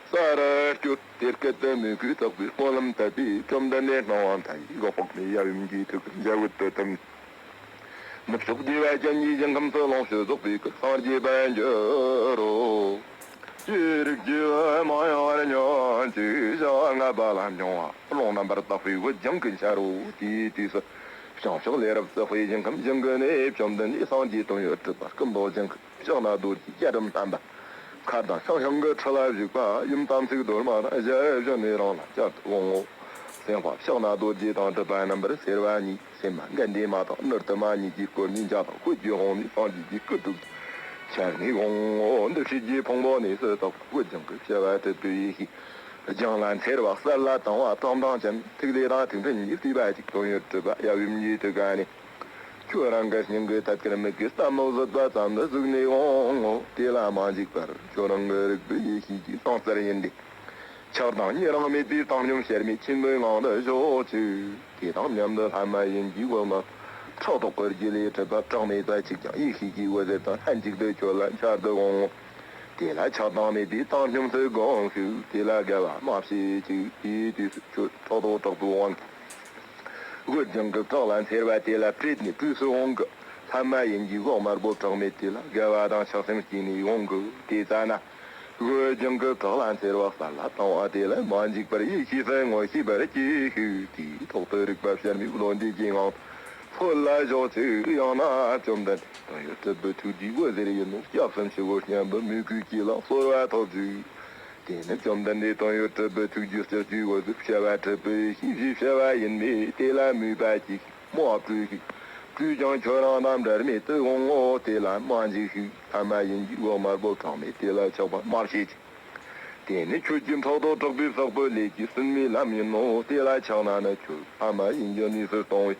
ས་རུ་སྐྱོད། དེ་སྐད་དུ་མོས་གུས་དྲག་པོས་སྨོན་ལམ་བཏབ་པས་བཅོམ་ལྡན་འདས་སྣང་བ་མཐའ་ཡས་འོད་དཔག་མེད་ཡབ་ཡུམ་གྱི་ཐུགས་ཀར་འཇའ་འོད་དུ་ཐིམ། ནུབ་ཕྱོགས་བདེ་བ་ཅན་གྱི་ཞིང་ཁམས་སུ་ལོངས་སྤྱོད་རྫོགས་པའི་སྐུར་སངས་རྒྱས་པར་འགྱུར་རོ། ཅི་རིགས་ཀྱི་མ་ཡང་བར་ཉོན་ཅིག་ཞག་ལྔ་པ་ལ་འབྱུང་བ་རླུང་རྣམ་པར་དག་པའི་འོད་ལྗང་ཁུ་འཆར་རོ། དེའི་དུས་སུ་བྱང་ཕྱོགས་ལས་རབ་སྲིད་དཔའི་ཞིང་ཁམས་ཞིང་གི་གནས་བཅོམ་ལྡན་འདས་སངས་རྒྱས་དོན་ཡོད་གྲུབ་པ་སྐུ་མདོག་ལྗང་ཁུ། ཕྱག་ན་རྡོ་རྗེ་རྒྱ་གྲམ་བསྣམས་པ། མཁའ་དང་ཤང་ཤང་གི་ཁྲི་ལ་བཞུགས་པ་ཡུམ་དམ་ཚིག་རྡོར་མ་དང་ཞལ་བཞོན་ནས་རང་ལ་བཅར་དུ་འོང་ངོ་། སེམས་དཔའ་ཕྱག་ན་རྡོ་རྗེ་དང་སྒྲུབ་པ་རྣམ་པར་སེལ་བ་གཉིས། སེམས་མ་གན་ཌི་མ་དང་ནུར་དུ་མ་གཉིས་ཀྱིས་བསྐོར་ནས་འཇའ་དང་འོད་ཀྱི་དབང་ནས་སངས་རྒྱས་ཀྱི་སྐུ་དྲུག་འཆར་ནས་འོང་ངོ་། འདུ་ཤེས་ཀྱི་ཕུང་པོ་གནས་སུ་དག་པ་འོད་ལྗང་ཁུ་བྱེ་བ་དྲུག་པའི་ཡེ་ཤེས། ལྗང་ལ་འཚེར་བ་གསལ་ལ་དྭངས་བ་བཀྲག་མདངས་ཅན། ཐིག་ལེ་དང་ཐིག་ཕྲན་གྱིས་བསྡུས་པ་གཅིག་དོན་ཡོད་གྲུབ་པ་ཡབ་ཡུམ་གྱི་ཐུགས་ཀ་ནས། ཁྱོད་རང་གི་སྙིང་གི་ཐད་ཀར་མིག་གིས་ལྟ་མི་བཟོད་པ་ཙམ་དུ་གཟིགས་ནས་འོང་ངོ་། དེ་ལ་མ་འཇིགས་པར་ཁྱོད་རང་གི་རིག་པའི་ཡེ་ཤེས་ཀྱི་སང་གསལ་ཡིན་ཏེ། ཆགས་སྡང་གཉིས་རང་མེད་པའི་བཏང་སྙོམས་ཤར་མའི་ཆེན་པོའི་ངང་དུ་བཞུགས་ཅིག་དེ་དང་མཉམ་དུ་ལྷ་མ་ཡིན་གྱི་འོད་དམར་ཕྲག་དོག་གི་རྒྱུ་ལས་གྲུབ་པ་གྲངས་མེད་པ་གཅིག་ཀྱང་ཡེ་ཤེས་ཀྱི་འོད་ཟེར་དང་ལྷན་ཅིག་ཏུ་ཁྱོད་ལ་འཆར་དུ་འོང་ངོ་། དེ་ལ་ཆགས་སྡང་མེད་པའི་བཏང་སྙོམས་སུ་དགོངས་ཤིག་དེ་ལ་དགའ་བ་མ་བྱེད་ཅིག་དེའི་དུས་སུ་ཁྱོད་ཕྲག་དོག་དྲག་པོའི་དབང་གིས། འོད་ལྗང་ཁུ་བཀྲག་ལ་འཚེར་བ་དེ་ལ་བྲེད་ནས་བྲོས་སུ་འོང་གི། ལྷ་མ་ཡིན་གྱི་འོད་དམར་པོ་གྲངས་མེད་དེ་ལ་དགའ་བ་དང་ཆགས་སེམས་སྐྱེས་ནས་འོང་གི། དེ་ཙ་ན། འོད་ལྗང་ཁུ་བཀྲག་ལ་འཚེར་བ་གསལ་ལ་དྭངས་བ་དེ་ལ་མ་འཇིགས་པར་ཡེ་ཤེས་སུ་ངོ་ཤེས་པར་གྱིས་ཤིག་དེའི་ཐོག་ཏུ་རིག་པ་དཔྱད་མེད་བློ་འདས་ཀྱི་ངང་། འཁོད་ལ་ཞོག་ཅིག་ཡང་ན་བཅོམ་ལྡན་དོན་ཡོད་གྲུབ་པའི་ཐུགས་རྗེའི་འོད་ཟེར་ཡིན་ནོ། སྐྱབས་སུ་མཆི་བོར་སྙམ་པའི་མོས་གུས་སྐྱེས་ལ་གསོལ་བ་ཐོབ་ཅིག་དེ་ནི་བཅོམ་ལྡན་འདས་དོན་ཡོད་གྲུབ་པའི་ཐུགས་རྗེའི་ལྕགས་ཀྱུའི་འོད་ཟེར་བྱེ་བ་དྲུག་པའི་ཤེས་བྱའི་བྱ་བ་ཡིན་པས་དེ་ལ་མོས་པ་གྱིས་ཤིག་མ་བྲོས་ཤིག་བྲོས་ཀྱང་ཁྱོད་རང་དང་འབྲལ་མེད་དུ་འོང་ངོ་། དེ་ལ་མ་འཇིགས་ཤིག་ལྷ་མ་ཡིན་གྱི་འོད་དམར་པོ་གྲངས་མེད་དེ་ལ་ཆགས་པ་མ་བྱེད་ཅིག་དེ་ནི་ཁྱོད་ཀྱི་ཕྲག་དོག་དྲག་པོའི་བསགས་པའི་ལས་ཀྱིས་ཟིན་མའི་ལམ་ཡིན་ནོ། དེ་ལ་ཆགས་ན་ནི་ཁྱོད་ལྷ་མ་ཡིན་གྱི་གནས་སུ་ལྟུང་བས།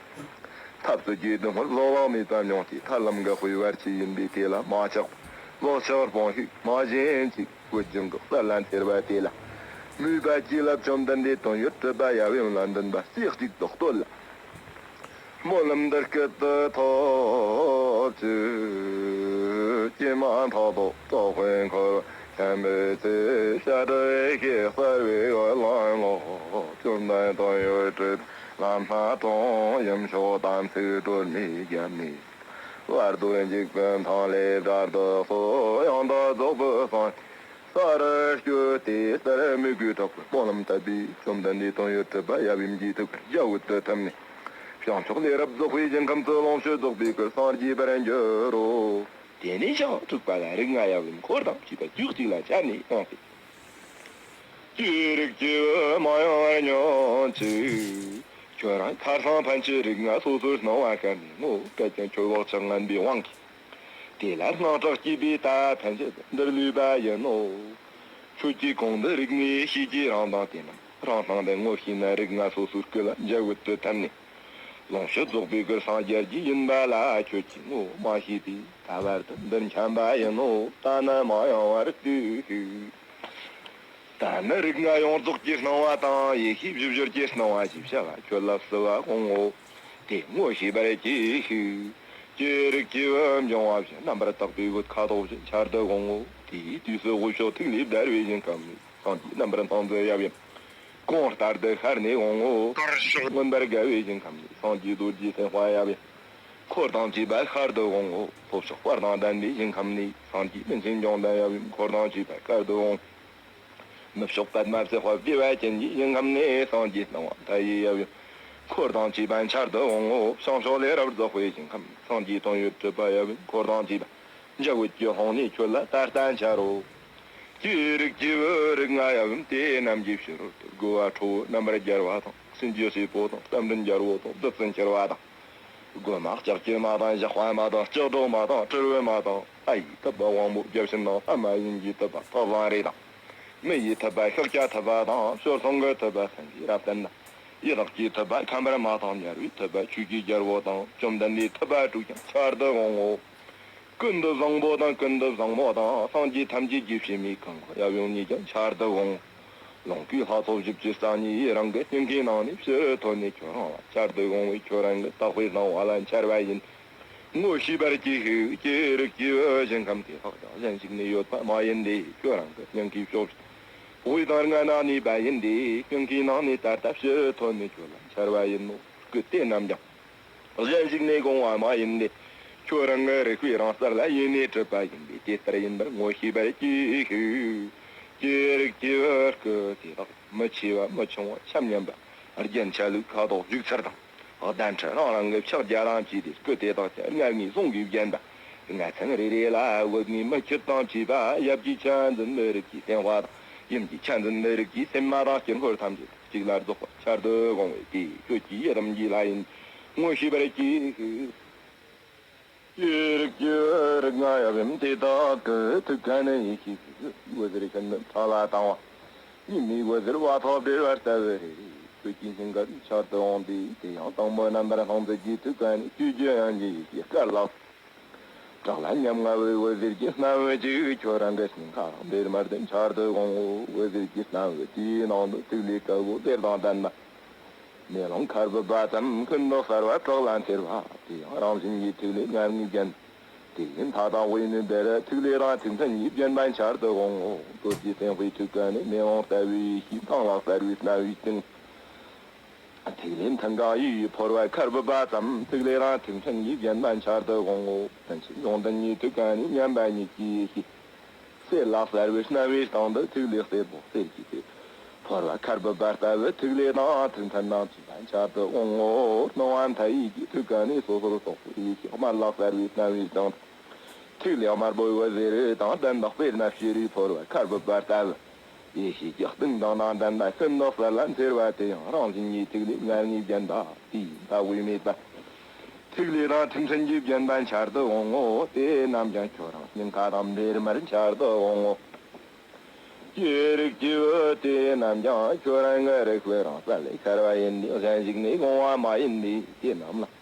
ཐབས་སུ་གྱིས་དུ་སྔོན་བཟོ་བ་མེད་པ་མྱོང་སྟེ། ཐར་ལམ་གྱི་དཔེ་བར་ཆད་ཡིན་པས། དེ་ལ་མ་ཆགས་པར་བློ་ཆགས་སྤོང་ཤིག། མ་ཞེན་ཅིག། བཀོད་སྦྱིན་གྱི་གསེར་ལ་འཚེར་བ་དེ་ལ། མོས་པ་གྱིས་ལ་བཅོམ་ལྡན་འདས་དོན་ཡོད་གྲུབ་པ་ཡབ་ཡུམ་ལ་འདུན་པ་རྩེ་གཅིག་ཏུ་གཏོད་ལ། སྨོན་ལམ་འདི་སྐད་དུ་ཐོབ་ཅིག། ཀྱེ་མ་ཐོག་ཏུ་རྟོག་པས་འཁོར་བ་འཁྱམས་པའི་ཚེ། བྱ་བྲལ་ཡེ་ཤེས་གསལ་བའི་འོད་ལ་ངོ་། བཅོམ་ལྡན་དོན་ཡོད་གྲུབ་ལམ་སྣ་དྲོངས། ཡུམ་མཆོག་དམ་ཚིག་སྒྲོལ་མའི་རྒྱབ་ནས། བར་དོ་འཇིག་པའི་མཐའ་ལས་བསྒྲལ་དུ་གསོལ། ཡང་དག་རྫོགས་པའི་སངས་རྒྱས་ས་རུ་སྐྱོད་དེ། ཟེར་མོས་གུས་དྲག་པོས་སྨོན་ལམ་བཏབ་པས། བཅོམ་ལྡན་འདས་དོན་ཡོད་གྲུབ་པ་ཡབ་ཡུམ་གྱི་ཐུགས་ཀར་འཇའ་འོད་དུ་ཐིམ་ནས། བྱང་ཕྱོགས་ལས་རབ་རྫོགས་པའི་ཞིང་ཁམས་སུ་ལོངས་སྤྱོད་རྫོགས་པའི་སྐུར་སངས་རྒྱས་པར་འགྱུར་རོ། དེ་ནས་ཞག་དྲུག་པ་ལ་རིགས་ལྔ་ཡབ་ཡུམ་འཁོར་དང་བཅས་པ་དུས་གཅིག་ལ་འཆར་ནས་གསུངས་ཏེ། ཀྱེ་རིགས་ཀྱི་བུ་མ་ཡེངས་པར་ཉོན་ཅིག། ཁྱོད་རང་ཁར་སང་ཕན་ཆད་རིགས་ལྔ་སོ་སོར་སྣང་བ་བསྐལ་ནས་ངོ་། གལ་ཏེ་ཁྱོད་བག་ཆགས་ངན་པའི་དབང་གིས། དེ་ལ་དངངས་སྐྲག་སྐྱེས་པས་ད་ཕན་ཆད་འདིར་ལུས་པ་ཡིན་ནོ། ཁྱོད་ཀྱིས་གོང་དུ་རིགས་ལྔའི་ཤེས་ཀྱི་རང་མདངས་དེ་རྣམས་རང་སྣང་དུ་ངོ་ཤེས་ན། རིགས་ལྔ་སོ་སོའི་སྐུ་ལ་འཇའ་འོད་དུ་ཐིམ་ནས། ལོངས་སྤྱོད་རྫོགས་པའི་སྐུར་སངས་རྒྱ་རྒྱུ་ཡིན་པ་ལ་ཁྱོད་ཀྱིས་ངོ་མ་ཤེས་པས་ད་བར་དུ་འདིར་འཁྱམས་པ་ཡིན་ནོ། ད་ནི་མ་ཡེངས་པར་ལྟོས་ཤིག། ད་ནི་རིགས་ལྔ་ཡོངས་རྫོགས་ཀྱི་སྣང་བ་དང་། ཡེ་ཤེས་བཞི་སྦྱོར་གྱི་སྣང་བ་ཞེས་བྱ་བ་ཁྱོད་ལ་བསུ་བ་འོང་ངོ་། དེ་ངོ་ཤེས་པར་གྱིས་ཤིག། ཀྱེ་རིགས་ཀྱི་བུ་འབྱུང་བ་བཞི་རྣམ་པར་དག་པའི་བུ་ཁ་དོག་བཞི་འཆར་དུ་འོང་ངོ་། དེའི་དུས་སུ་དབུས་ཕྱོགས་ཐིག་ལེ་བརྡལ་བའི་ཞིང་ཁམས་ནས་སངས་རྒྱས་རྣམ་པར་སྣང་མཛད་ཡབ་ཡུམ་གོང་ལྟར་དུ་ཤར་ནས་འོང་ངོ་། ལྟོ་ཕྱོགས་མངོན་པར་དགའ་བའི་ཞིང་ཁམས་ནས་སངས་རྒྱས་རྡོ་རྗེ་སེམས་དཔའ་ཡབ་ཡུམ་འཁོར་དང་བཅས་པ་ཤར་དུ་འོང་ངོ་། ལྷོ་ཕྱོགས་དཔལ་དང་ལྡན་པའི་ཞིང་ཁམས་ནས་སངས་རྒྱས་མིང་ཆེན་བཅོམ་ལྡན་ཡབ་ཡུམ་འཁོར་དང་བཅས་པ་ཤར་དུ་འོང་། ནུབ་ཕྱོགས་པདྨ་བྱེ་བ་བདེ་བ་ཅན་གྱི་ཞིང་ཁམས་ནས་སངས་རྒྱས་སྣང་བ་མཐའ་ཡས་ཡབ་ཡུམ་འཁོར་དང་བཅས་པ་འཆར་དུ་འོང་ངོ་། བྱང་ཕྱོགས་ལས་རབ་རྫོགས་པའི་ཞིང་ཁམས་སངས་རྒྱས་དོན་ཡོད་གྲུབ་པ་ཡབ་ཡུམ་འཁོར་དང་བཅས་པ་འཇའ་འོད་ཀྱི་ཀློང་ནས་ཁྱོད་ལ་ད་ལྟ་འཆར་རོ། ཀྱེ་རིགས་ཀྱི་བུ་རིགས་ལྔ་ཡབ་ཡུམ་དེ་རྣམས་ཀྱི་ཕྱི་རོལ་དུ་རྒོལ་བ་ཁྲོ་བོ་རྣམ་པར་རྒྱལ་བ་དང་། གསོན་རྒྱུ་སྲས་པོ་དང་། རྟ་མགྲིན་རྒྱལ་པོ་དང་། བདུད་རྩི་འཁྱིལ་བ་དང་། རྒོད་མ་ལྕགས་ཀྱུ་མ་དང་། ཞགས་པ་མ་དང་། ལྕགས་སྒྲོག་མ་དང་། དྲིལ་བུ་མ་དང་། ཨ་ཡི་ཐུབ་པ་དབང་པོ་བརྒྱ་བྱིན་དང་། ལྷ་མ་ཡིན་གྱི་ཐུབ་པ་ཐག་བཟང་རེ་དང་། མི་ཡི་ཐུབ་པ་ཤཱཀྱ་ཐུབ་པ་དང་། སྤྱོད་གསུམ་གྱི་ཐུབ་པ་སེང་གེ་རབ་བརྟན་དང་། ཡི་དྭགས་ཀྱི་ཐུབ་པ་ཁམས་པར་མ་དང་། དམྱལ་བའི་ཐུབ་པ་ཆོས་ཀྱི་རྒྱལ་པོ་དང་། བཅོམ་ལྡན་འདས་ཐུབ་པ་དྲུག་ཀྱང་འཆར་དུ་འོང་ངོ་། ཀུན་ཏུ་བཟང་པོ་དང་། ཀུན་ཏུ་བཟང་མོ་དང་། སངས་རྒྱས་ཐམས་ཅད་ཀྱི་བྱེ་མའི་ཁང་ཁོངས་ཡབ་ཡུམ་གཉིས་ཀྱང་འཆར་དུ་འོང་། ལོངས་སྐུའི་ལྷ་ཚོགས་བཞི་བཅུ་རྩ་གཉིས་ཡིས་རང་གི་སྙིང་གའི་ནང་ནས་ཕྱི་རུ་ཐོན་ནས་ཁྱོད་རང་ལ་འཆར་དུ་འོང་བས། ཁྱོད་རང་གི་དག་པའི་སྣང་བ་ལ་འཆར་བ་ཡིན། ངོ་ཤེས་པར་གྱིས་ཤིག། ཀྱེ་རིགས་ཀྱི་བུ་ཞིང་ཁམས་དེ་དག་ཀྱང་གཞན་ཞིག་ནས་ཡོད་པ་མ་ཡིན་ཏེ། ཁྱོད་རང་གི་སྙིང་གའི་ཕྱོགས་བཞི་དབུས་དང་སྔ་ནས་གནས་པ་ཡིན་ཏེ། སྙིང་གའི་ནང་ནས་ད་ལྟ་ཕྱི་རུ་ཐོན་ནས་ཁྱོད་ལ་འཆར་བ་ཡིན་ནོ། སྐུ་དེ་རྣམས་ཀྱང་གཞན་ཞིག་ནས་བྱུང་བ་མ་ཡིན་ཏེ། ཁྱོད་རང་གི་རིག་པའི་རང་རྩལ་ལ་ཡེ་ནས་གྲུབ་པ་ཡིན་པས། དེ་ལྟར་ཡིན་པར་ངོ་ཤེས་པར་གྱིས་ཤིག། ཀྱེ་རིགས་ཀྱི་བུ་སྐུ་དེ་དག་མི་ཆེ་བ་མི་ཆུང་བ་ཆ་མཉམ་པ། རྒྱན་ཆ་ལུགས་ཁ་དོག་བཞུགས་ཚུལ་དང་། གདན་ཁྲི་རང་རང་གི་ཕྱག་རྒྱ་དང་བཅས་ཏེ། སྐུ་དེ་དག་ཀྱང་ལྔ་ལྔའི་ཟུང་གིས་བརྒྱན་པ། ལྔ་ཚན་རེ་རེ་ལ་འོད་ལྔའི་མིག་ཆུ་དང་བཅས་པ། ཡབ་ཀྱི་ཆ་འཛིན་པའི་རིགས་ཀྱི་སེམས་དཔའ་དང་། ཡུམ་གྱི་ཆ་འཛིན་པའི་རིགས་ཀྱི་སེམས་མ་དང་། དཀྱིལ་འཁོར་ཐམས་ཅད་གཅིག་ལ་རྫོགས་པར་འཆར་དུ་འོང་བས། དེ་ཁྱོད་ཀྱི་ཡི་དམ་གྱི་ལྷ་ཡིན་ངོ་ཤེས་པར་གྱིས་ཤིག། ཀྱེ་རིགས་ཀྱི་བུ་རིགས་ལྔ་ཡབ་ཡུམ་དེ་དག་གི་ཐུགས་ཀ་ནས་ཡེ་ཤེས་ཀྱི་འོད་ཟེར་ཤིན་ཏུ་ཕྲ་བ་དང་བ། ཉི་མའི་འོད་ཟེར་བ་ཐག་བྲེགས་པ་ལྟ་བུ་རེ་རེ་ཁྱོད་ཀྱི་སྙིང་གར་འཆར་དུ་འོང་སྟེ། དེ་ཡང་དང་པོ་རྣམ་པར་སྣང་མཛད་ཀྱི་ཐུགས་ཀ་ནས་ཆོས་ཀྱི་དབྱིངས་ཀྱི་ཡེ་ཤེས་སྐད་ལགས། བྲག་ལ་ཉམ་ང་བའི་འོད་ཟེར་གྱི་སྣང་བ་གཅིག་ཁྱོད་རང་གི་སྙིང་ཁ་དང་འབྲེལ་མར་དུ་འཆར་དུ་འོང་ངོ་། འོད་ཟེར་གྱི་སྣང་བ་དེའི་ནང་དུ་ཐིག་ལེ་དཀར་པོ་གསེར་དང་ལྡན་པ། མེ་ལོང་ཁ་སྦུབ་པ་ཙམ་ཀུན་ཏུ་གསལ་བ་བྲག་ལ་འཚེར་བ། དེ་ཡང་རང་བཞིན་གྱི་ཐིག་ལེ་ལྔ་བརྒྱས་བརྒྱན། དེའི་མཐའ་དང་དབུས་ནས་འདིར་ཐིག་ལེ་དང་ཐིག་མཐུན་གྱིས་བརྒྱན་པ་འཆར་དུ་འོང་ངོ་། རྡོ་རྗེ་སེམས་དཔའི་ཐུགས་ཀ་ནས་མེ་ལོང་ལྟ་བུའི་ཡེ་ཤེས་མདངས་ལ་གསལ་བའི་སྣང་བའི་སྟེང་། ཐིག་ལེ་མཐིང་གང་ཡིད་ཀྱིས་ཕོར་པ་ཁ་སྦུབ་པ་ཙམ་ཐིག་ལེ་དང་ཐིག་མཐུན་གྱིས་བརྒྱན་པ་འཆར་དུ་འོང་ངོ་། ཐུན་ཆེན་ཡོན་ཏན་གྱི་ཐུགས་ཀ་ནས་མཉམ་པ་ཉིད་ཀྱི་ཡེ་ཤེས་གསེར་ལ་གསལ་བའི་སྣང་བའི་སྟེང་དུ་ཐིག་ལེ་སེར་པོ་གསེར་གྱི་ཚེར་ཕོར་པ་ཁ་སྦུབ་པ་ལྟ་བུ་ཐིག་ལེ་དང་ཐིག་མཐུན་དང་བཅས་པ་འཆར་དུ་འོང་ངོ་། སྣང་བ་མཐའ་ཡས་ཀྱི་ཐུགས་ཀ་ནས་སོ་སོར་རྟོག་པའི་ཡེ་ཤེས་དམར་ལ་གསལ་བའི་སྣང་བའི་སྟེང་དུ། ཐིག་ལེ་དམར་པོའི་འོད་ཟེར་དང་ལྡན་པ་དཔེར་ན་བྱུ་རུའི་ཕོར་པ་ཁ་སྦུབ་པ་ལྟ་བུ། ཡེ་ཤེས་ཀྱི་གཏིང་མདངས་དང་ལྡན་པ་ཀུན་ཏུ་གསལ་ལ་འཚེར་བ་དེ་ཡང་རང་བཞིན་གྱི་ཐིག་ལེ་ལྔ་བརྒྱས་བརྒྱན་པ། དེའི་མཐའ་དབུས་མེད་པ། ཐིག་ལེ་དང་ཐིག་མཐུན་གྱིས་བརྒྱན་པ་འཆར་དུ་འོང་ངོ་། དེ་རྣམས་ཀྱང་ཁྱོད་རང་སྙིང་ཁ་དང་འབྲེལ་མར་འཆར་དུ་འོང་ངོ་། ཀྱེ་རིགས་ཀྱི་བུ་དེ་རྣམས་ཀྱང་ཁྱོད་རང་གི་རིག་པའི་རང་རྩལ་ལས་ཤར་བ་ཡིན་ཏེ། གཞན་ཞིག་ནས་བྱུང་བ་མ་ཡིན་ཏེ། དེ་རྣམས་ལ་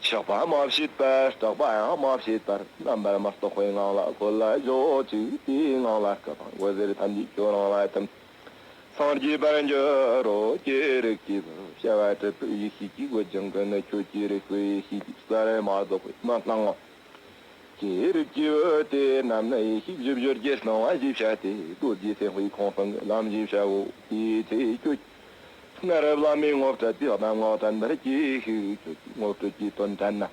ཆགས་པ་མ་བྱེད་པར། སྐྲག་པ་ཡང་མ་བྱེད་པར། རྣམ་པར་མི་རྟོག་པའི་ངང་ལ་འཁོད་ལ་གཞོག་ཅིག་དེའི་ངང་ལ་སྐུ་དང་འོད་ཟེར་ཐམས་ཅད་ཁྱོད་རང་ལ་ཐིམ། སངས་རྒྱས་པར་འགྱུར་རོ། ཀྱེ་རིགས་ཀྱི་བུ། བྱ་བ་གྲུབ་པའི་ཡེ་ཤེས་ཀྱི་འོད་ཀྱང་ཀུན་ནས་ཁྱོད་ཀྱི་རིག་པའི་ཡེ་ཤེས་ཀྱི་རྩལ་མ་རྫོགས་པའི་མི་སྣང་ངོ་། ཀྱེ་རིགས་ཀྱི་བུ། དེ་རྣམས་ནི་ཡེ་ཤེས་བཞི་སྦྱོར་གྱི་སྣང་བ་ཞེས་བྱ་སྟེ། རྡོ་རྗེ་སེམས་དཔའི་ཁང་བཟང་གི་ལམ་ཞེས་བྱའོ། དེའི་ཚེ་ཁྱོད་སྔར་བླ་མའི་ངོ་སྤྲད་དེ་གདམས་ངག་དྲན་པར་གྱིས་ཤིག་ཁྱོད་ཀྱི་ངོ་སྤྲོད་ཀྱི་དོན་དྲན་ན།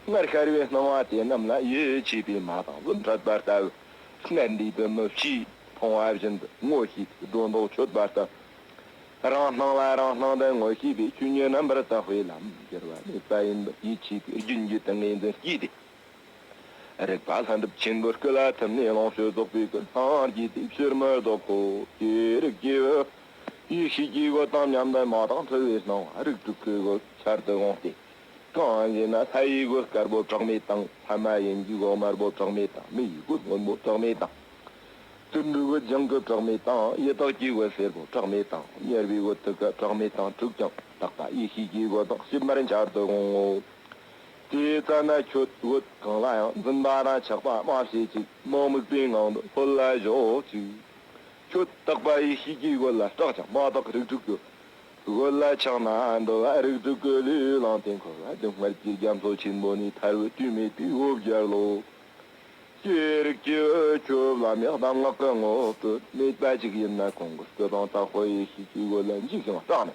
སྔར་ཤར་བའི་སྣང་བ་དེ་རྣམས་ལ་ཡིད་ཆེས་པའི་མ་དང་བཟུམ་འཕྲད་པ་ལྟ་བུ། སྔར་འདས་པའི་མི་ཕྱིས་མཐོང་བ་བཞིན་དུ་ངོ་ཤེས་ཏེ་སྒྲོ་འདོགས་ཆོད་པ་ལྟ་བུ། རང་སྣང་ལ་རང་སྣང་དུ་ངོ་ཤེས་པའི་ཆོས་ཉིད་རྣམ་པར་དག་པའི་ལམ་འགྱུར་བ་མེད་པ་ཡིན་པར་ཡིད་ཆེས་ཏེ་རྒྱུན་གྱི་ཏིང་ངེ་འཛིན་བསྐྱེད་དེ། རིག་པ་ལྷུན་གྲུབ་ཆེན་པོའི་སྐུ་ལ་ཐིམ་ནས་ལོངས་སྤྱོད་རྫོགས་པའི་སྐུ་སངས་རྒྱས་ཏེ་ཕྱིར་མི་ལྡོག་གོ། ཀྱེ་རིགས་ཀྱི་བུ། ཡེ་ཤེས་ཀྱི་འོད་དང་མཉམ་དུ་མ་དང་འཁྲིལ་བའི་སྣང་བ་རིགས་དྲུག་གི་སྒོ་ཆར་དུ་དགོངས་ཏེ། གང་ཞེ་ན། ལྷ་ཡི་སྒོ་དཀར་པོ་གྲགས་མེད་དང་། ལྷ་མ་ཡིན་གྱི་སྒོ་དམར་པོ་གྲགས་མེད་དང་། མི་ཡི་སྒོ་སྔོན་པོ་གྲགས་མེད་དང་། དུད་འགྲོའི་སྒོ་ལྗང་གུ་གྲགས་མེད་དང་། ཡི་དྭགས་ཀྱི་སྒོ་སེར་པོ་གྲགས་མེད་དང་། དམྱལ་བའི་སྒོ་དུད་ཀ་གྲགས་མེད་དང་། དྲུག་ཀྱང་དག་པ་ཡེ་ཤེས་ཀྱི་སྒོ་དང་ཞིབ་མར་འཆར་དུ་དགོངས་ངོ་། དེའི་རྩ་ན་ཁྱོད་སྒོ་གང་ལ་ཡང་འཛིན་པ་དང་ཆགས་པ་མ་བྱེད་ཅིག་མ་དམིགས་པའི་ངང་དུ་ལྷོད་ལ་བཞོག་ཅིག་ཁྱོད་དག་པ་ཡེ་ཤེས་ཀྱི་སྒོ་ལ་སྐྲག་ཀྱང་མ་དག་རིགས་དྲུག་གི་སྒོ་ལ་ཆགས་ན་འགྲོ་བ་རིགས་དྲུག་གི་ལུས་བླངས་ཏེ་འཁོར་བ་སྡུག་བསྔལ་གྱི་རྒྱ་མཚོ་ཆེན་པོ་ནས་ཐར་བའི་དུས་མེད་པའི་འོབས་རྒྱལ་ལོ། ཀྱེ་རིགས་ཀྱི་བུ། ཁྱོད་བླ་མའི་གདམས་ངག་གི་ངོ་སྤྲོད་མེད་པ་ཅིག་ཡིན་ན། ཁོང་གི་སྐུ་དང་དག་པའི་ཡེ་ཤེས་ཀྱི་སྒོ་ལ་འཇིགས་ཤིང་སྐྲག་ནས།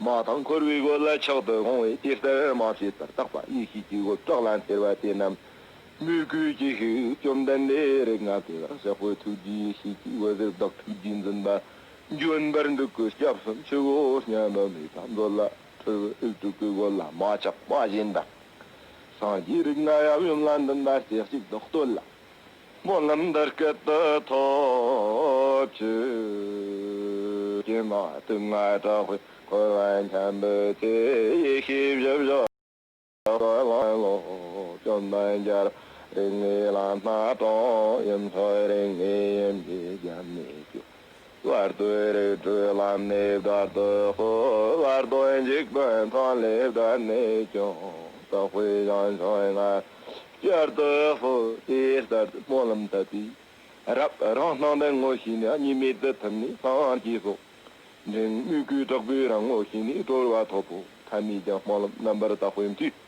མ་དང་འཁོར་བའི་སྒོ་ལ་ཆགས་སུ་འོང་བས། དེ་ལྟར་མ་བྱེད་པར་དག་པ་ཡེ་ཤེས་ཀྱི་སྒོ་སྐྲག་ལ་འཚེར་བ་དེ་རྣམས་མོས་གུས་ཀྱིས་ཤིག་བཅོམ་ལྡན་འདས་རིགས་ལྔ་གི་བར་ཞག་པོའི་ཐུགས་རྗེའི་ཡེ་ཤེས་ཀྱི་འོད་ཟེར་བདག་ཐུགས་རྗེས་འཛིན་པ་འབྱོན་པར་འདུག་གོ། སྐྱབས་སུ་མཆིའོ་སྙམ་པའི་མོས་པ་མཛོད་ལ་འཁྲིལ་བའི་རིགས་དྲུག་གི་སྒོ་ལ་མ་ཆགས་པ་བཞིན་དུ། སངས་རྒྱས་རིགས་ལྔ་ཡབ་ཡུམ་ལ་འདུན་པ་རྩེ་གཅིག་ཏུ་གཏོད་ལ། སྨོན་ལམ་འདི་སྐད་དུ་ཐོབ་ཕྱིར། ཀྱེ་མ་དུག་ལྔ་དྲག་པོས་འཁོར་བ་འཁྱམས་པའི་ཚེ། ཡེ་ཤེས་བཞི་བཞག་ལ་ལོ། བཅོམ་ལྡན་འདས་རིགས་ལྔའི་ལམ་སྣ་དྲོངས། ཡུམ་མཆོག་རིགས་ལྔའི་ཡུམ་གྱི་རྒྱབ་ནས་སྐྱོབ། བར་དོའི་རིགས་དྲུག་ལམ་ནས་བདག་ཏུ་སྤོ། བར་དོའི་འཇིག་རྟེན་མཚོ་ལས་བསྒྲལ་ནས་སྐྱོབ། དག་པའི་བྱང་ཆུབ་ལྔ་བསྐྱར་དུ་སྤོ། དེ་ལྟར་དུ་སྨོན་ལམ་བཏབ་པས། རབ་རང་སྣང་དུ་ངོ་ཤེས་ནས། གཉིས་མེད་དུ་ཐིམ་ནས་སངས་རྒྱས་སོ། འབྲིང་མོས་གུས་དྲག་པོས་རང་ངོ་ཤེས་ནས། གྲོལ་བ་ཐོབ་བོ། ཐ་མས་ཀྱང་སྨོན་ལམ་རྣམ་པར་དག་པའི་མཐུས།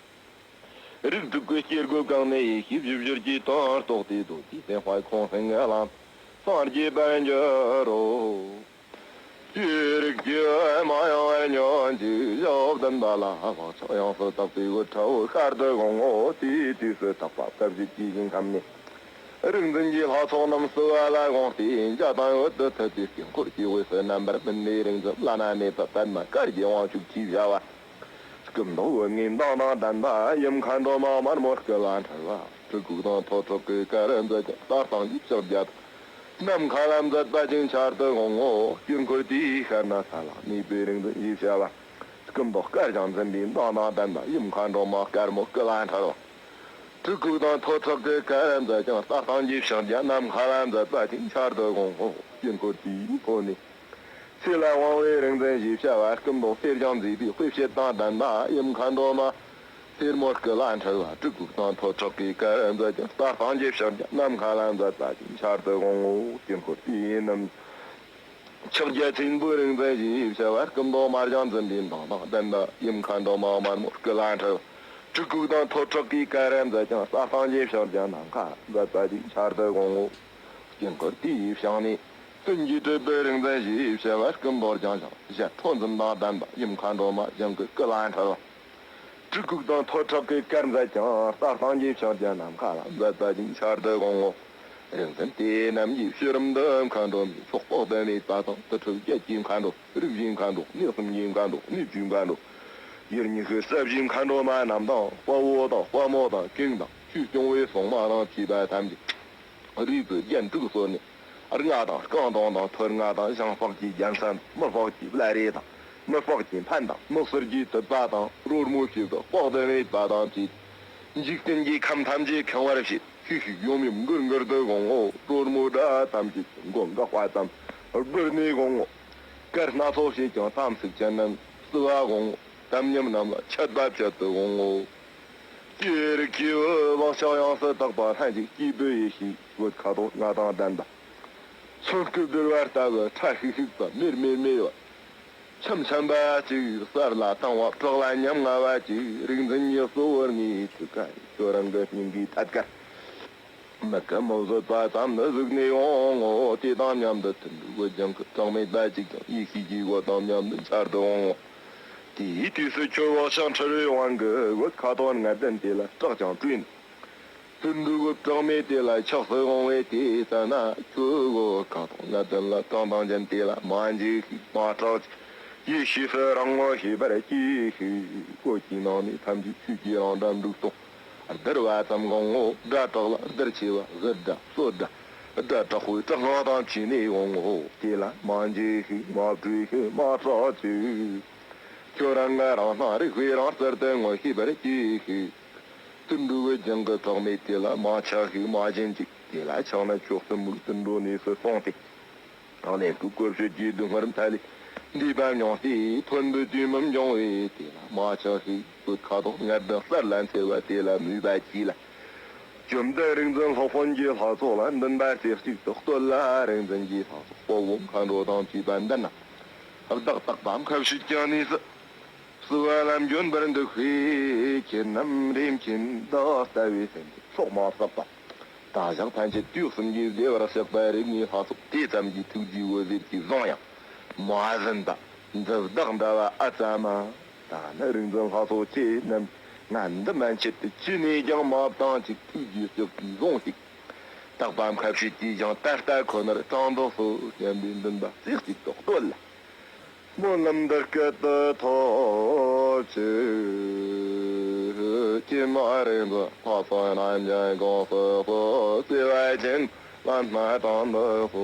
རིགས་དྲུག་གི་སྐྱེ་སྒོ་གང་ནས་ཡེ་ཤེས་བཞི་སྦྱོར་གྱི་དོན་རྟོགས་ཏེ། རྡོ་རྗེ་སེམས་དཔའི་ཁང་སེང་གི་ལམ་སངས་རྒྱས་པར་འགྱུར་རོ། ཀྱེ་རིགས་ཀྱི་མ་ཡེངས་པར་ཉོན་ཅིག་བཞི་པོ་བདུན་པ་ལ་བག་ཆགས་ཡོངས་སུ་དག་པའི་སྒོ་ཁྲ་བོ་ཤར་དུ་དགོངས་ངོ་། དེའི་དུས་སུ་དག་པ་བཀའ་བརྒྱུད་ཀྱི་ཞིང་ཁམས་ནས། རིག་འཛིན་གྱི་ལྷ་ཚོགས་རྣམས་བསུ་བ་ལ་དགོངས་ཏེ། འཇའ་དང་འོད་དུ་འཐིབས་ཏེ། དཀྱིལ་འཁོར་གྱི་དབུས་སུ་རྣམ་པར་སྨིན་ནས་རིག་འཛིན་བླ་ན་མེད་པ་པདྨ་དཀར་གྱི་དབང་ཕྱུག་ཅེས་བྱ་བ། སྐུ་མདོག་འོད་ལྔའི་མདངས་དང་ལྡན་པ། ཡུམ་མཁའ་འགྲོ་མ་དམར་མོ་སྐུ་ལ་འཁྲིལ་བ། གྲི་གུག་དང་ཐོད་ཕྲུག་གི་གར་མཛད་ཅིང་། ལྟ་སྟངས་ཀྱི་ཕྱག་རྒྱ་དང་ནམ་མཁའ་ལ་མཛད་པ་ཅིག་འཆར་དུ་དགོངས་ངོ་། དཀྱིལ་འཁོར་དེའི་ཤར་ན་ས་ལ་གནས་པའི་རིག་འཛིན་ཞེས་བྱ་བ། སྐུ་མདོག་དཀར་ཞིང་འཛིན་པའི་མདངས་དང་ལྡན་པ། ཡུམ་མཁའ་འགྲོ་མ་དཀར་མོ་སྐུ་ལ་འཁྲིལ་བ། གྲི་གུག་དང་ཐོད་ཕྲུག་གི་གར་མཛད་ཅིང་། ལྟ་སྟངས་ཀྱི་ཕྱག་རྒྱ་ནམ་མཁའ་ལ་མཛད་པ་ཅིག་འཆར་དུ་དགོངས་ངོ་། དཀྱིལ་འཁོར་དེའི་ཕོ་ནས་ཚེ་ལ་དབང་བའི་རིག་འཛིན་ཞེས་བྱ་བ། སྐུ་མདོག་སེར་ཞིང་མཛེས་པའི་དཔེ་བྱད་དང་ལྡན་པ། ཡུམ་མཁའ་འགྲོ་མ་སེར་མོ་སྐུ་ལ་འཁྲིལ་བ། གྲི་གུག་དང་ཐོད་ཕྲུག་གི་གར་མཛད་ཅིང་། ལྟ་སྟངས་ཀྱི་ཕྱག་རྒྱ་ནམ་མཁའ་ལ་མཛད་པ་ཅིག་འཆར་དུ་དགོངས་ངོ་། དཀྱིལ་འཁོར་དེའི་ནང་ཕྱག་རྒྱ་ཆེན་པོའི་རིག་འཛིན་ཞེས་བྱ་བ། སྐུ་མདོག་དམར་ཞིང་འཛིན་པའི་མདངས་དང་ལྡན་པ། ཡུམ་མཁའ་འགྲོ་མ་དམར་མོ་སྐུ་ལ་འཁྲིལ་བ། གྲི་གུག་དང་ཐོད་ཕྲུག་གི་གར་མཛད་ཅིང་། ལྟ་སྟངས་ཀྱི་ཕྱག་རྒྱ་ནམ་མཁའ་ལ་མཛད་པ་ཅིག་འཆར་དུ་དགོངས་ངོ་། དཀྱིལ་འཁོར་དེའི་ཕྱག་ནས་ཀུན་གྱིས་སྤྲུལ་པའི་རིག་འཛིན་ཞེས་བྱ་བ། སྐུ་མདོག་ལྗང་ཞིང་ཞལ་ཁྲོ་འཛུམ་དང་ལྡན་པ། ཡུམ་མཁའ་འགྲོ་མ་ཞིང་གི་སྐུ་ལ་འཁྲིལ་བ། གྲི་གུག་དང་ཐོད་ཕྲུག་གི་གར་མཛད་ཅིང་། ལྟ་སྟངས་ཀྱི་ཕྱག་རྒྱ་ནམ་མཁའ་ལ་མཛད་པ་ཅིག་འཆར་དུ་དགོངས་ངོ་། རིག་འཛིན་དེ་རྣམས་ཀྱི་ཤུལ་རམ་དུ་མཁའ་འགྲོ་མའི་ཚོགས་དཔག་ཏུ་མེད་པ་དང་། དུར་ཁྲོད་བརྒྱད་ཀྱི་མཁའ་འགྲོ། རིག་བཞིའི་མཁའ་འགྲོ། གནས་གསུམ་གྱི་མཁའ་འགྲོ། གནས་བཅུའི་མཁའ་འགྲོ། ཡུལ་ཉི་ཤུ་རྩ་བཞིའི་མཁའ་འགྲོ་མ་རྣམས་དང་། དཔའ་བོ་དང་དཔའ་མོ་དང་། ཀིང་དང་ཆོས་སྐྱོང་བའི་སྲུང་མ་དང་བཅས་པ་ཐམས་ཅད་རིགས་རྒྱན་དྲུག་གསོལ་ནས། རྔ་དང་རྐང་དུང་དང་ཐོད་རྔ་དང་། ཞིང་ལྤགས་ཀྱི་རྒྱན་ས་དང་། མི་ལྤགས་ཀྱི་བླ་རེ་དང་། མི་ལྤགས་ཀྱི་འཕན་དང་། མི་གསེར་གྱི་ཐུབ་པ་དང་། རོལ་མོའི་ཆོས་སྐད་དཔག་ཏུ་མེད་པ་དང་བཅས། འཇིག་རྟེན་གྱི་ཁམས་ཐམས་ཅད་ཁེངས་པར་བྱེད། ཤིག་ཤིག་ཡོམ་ཡོམ་འགུར་འགུར་དུ་དགོངས་ངོ་། རོལ་མོའི་སྒྲ་ཐམས་ཅད་མགོ་འགག་པ་ཙམ་སྒུར་ནས་དགོངས་ངོ་། གར་སྣ་ཚོགས་བྱེད་ཀྱང་དམ་ཚིག་ཅན་རྣམས་བསུ་བ་དགོངས་ངོ་། ཉམ་ཉམ་རྣམས་ལ་ཆད་པ་བཅད་དུ་འོང་ངོ་། ཀྱེ་རིགས་ཀྱི་བུ། བག་ཆགས་ཡོངས་སུ་དག་པ་ལྷན་ཅིག་སྐྱེས་བུ་ཡེ་ཤེས་བོད་ཁ་དོག་ལྔ་དང་ལྡན་པ། མཚོན་སྐུད་བསྒྲིལ་བ་ལྟ་བུ་ཕྲ་ཤིག་ཤིག་པ་མེར་མེར་མེར་བ། ཆམ་ཆམ་པ་ཅིག་གསར་ལ་དྭངས་བ་བྲག་ལ་ཉམ་ང་བ་ཅིག་རིག་འཛིན་གྱི་གཙོ་བོར་ངེས་ཐུགས་ཀ་ཁྱོད་རང་གི་སྙིང་གི་ཐད་ཀར། མིག་གིས་མི་བཟོད་པ་ཙམ་ནི་གཟིགས་ནས་འོང་ངོ་། དེ་དང་མཉམ་དུ་དུད་འགྲོ་གི་རྒྱང་གི་གྲངས་མེད་པ་ཅིག་ཀྱང་ཡེ་ཤེས་ཀྱི་འོད་དང་མཉམ་དུ་འཆར་དུ་འོང་ངོ་། དེའི་དུས་སུ་ཁྱོད་བག་ཆགས་འཁྲུལ་བའི་དབང་གིས་འོད་ཁ་དོག་ལྔ་ལྡན་དེ་ལ་སྐྲག་ཀྱང་བྲོས་ནས། དུད་འགྲོ་གི་གྲངས་མེད་དེ་ལ་ཆགས་སུ་འོང་བས་དེ་ལྟ་ན་ཁྱོད་འོད་ཁ་དོག་ལྔ་ལྡན་ལ་སྐྲག་མདངས་ཅན་དེ་ལ་མ་འཇིགས་ཤིག་མ་སྐྲག་ཅིག་ཡེ་ཤེས་སུ་རང་ངོ་ཤེས་པར་གྱིས་ཤིག་བཀོད་ཀྱི་ནང་ནས་ཐམས་ཅད་ཆོས་ཀྱི་རང་སྒྲ་འབྲུག་སྟོང་། བསྡུར་བ་ཙམ་གང་ངོ་། སྒྲ་དྲག་ལ་བསྡུར་ཆེ་བ་གཟི་སྒྲ་སོ་སྒྲ། སྒྲ་དྲག་པོའི་སྐྲག་སྣང་དང་བཅས་ནས་འོང་ངོ་། དེ་ལ་མ་འཇིགས་ཤིག་མ་བྲོས་ཤིག་མ་སྐྲག་ཅིག་ཁྱོད་རང་གི་རང་སྣང་རིག་པའི་རང་རྩལ་དུ་ངོ་ཤེས་པར་གྱིས་ཤིག་དུད་འགྲོ་གི་རྒྱང་གི་གྲངས་མེད་དེ་ལ་མ་ཆགས་ཤིག་མ་ཞེན་ཅིག་དེ་ལ་ཆགས་ན་ཁྱོད་གཏི་མུག་དུད་འགྲོའི་གནས་སུ་སོང་སྟེ། རང་ལས་ཀྱི་བཀོལ་སྤྱོད་ཀྱི་སྡུག་བསྔལ་མཐའ་ལས་འདས་པ་མྱོང་སྟེ་མཐོན་པོའི་དུས་མི་འབྱུང་བས་དེ་ལ་མ་ཆགས་ཤིག་བོད་ཁ་དོག་ལྔ་ལྡན་གསལ་ལ་འཚེར་བ་དེ་ལ་མོས་པ་གྱིས་ལ། བཅོམ་ལྡན་རིག་འཛིན་སློབ་དཔོན་གྱི་ལྷ་ཚོགས་ལ་འདུན་པ་རྩེ་གཅིག་ཏུ་བསྟོད་ལ། རིག་འཛིན་གྱི་ལྷ་ཚོགས་དཔའ་བོ་མཁའ་འགྲོ་དང་བཅས་པ་འདི་རྣམས་བདག་དག་པ་མཁའ་སྤྱོད་ཀྱི་གནས་སུ། བསུ་བ་ལ་འབྱོན་པར་འདུག་པས་ཁྱེད་རྣམས་རིམ་གྱིས་བདག་ལྟ་བུའི་སེམས་ཀྱི་ཚོགས་མ་བསགས་པ། བདག་ཅག་ཕན་ཆད་དུས་གསུམ་གྱི་བདེ་བར་གཤེགས་པ་རིགས་ལྔའི་ལྷ་ཚོགས་དེ་ཙམ་གྱི་ཐུགས་རྗེའི་འོད་ཟེར་གྱིས་བཟུང་ཡང་མ་ཟིན་པ། འདི་བདག་འདྲ་བ་ཨ་ཙམ་མ། ད་ནི་རིག་འཛིན་ལྷ་ཚོགས་ཁྱེད་རྣམས་ང་འདི་མན་ཆད་དུ་ཅི་ནས་ཀྱང་མ་བཏང་ཅིག་ཐུགས་རྗེའི་ལྕགས་ཀྱུས་བཟུང་ཞིག་དག་པ་མཁའ་སྤྱོད་ཀྱིས་ཀྱང་ད་ལྟ་ཁོ་ནར་དྲང་སྒྲོགས་སོ་སྙམ་པའི་འདུན་པ་རྩེ་གཅིག་ཏུ་བསྟོད་ལ། སྨོན་ལམ་འདི་སྐད་དུ་ཐོབ་ཅིག་ཀྱེ་མ་རིག་འཛིན་ལྷ་ཚོགས་རྣམས་ཀྱི་དགོངས་སུ་གསོལ། བརྩེ་བ་ཅན་ལམ་སྣ་དྲངས་འདི་སོ།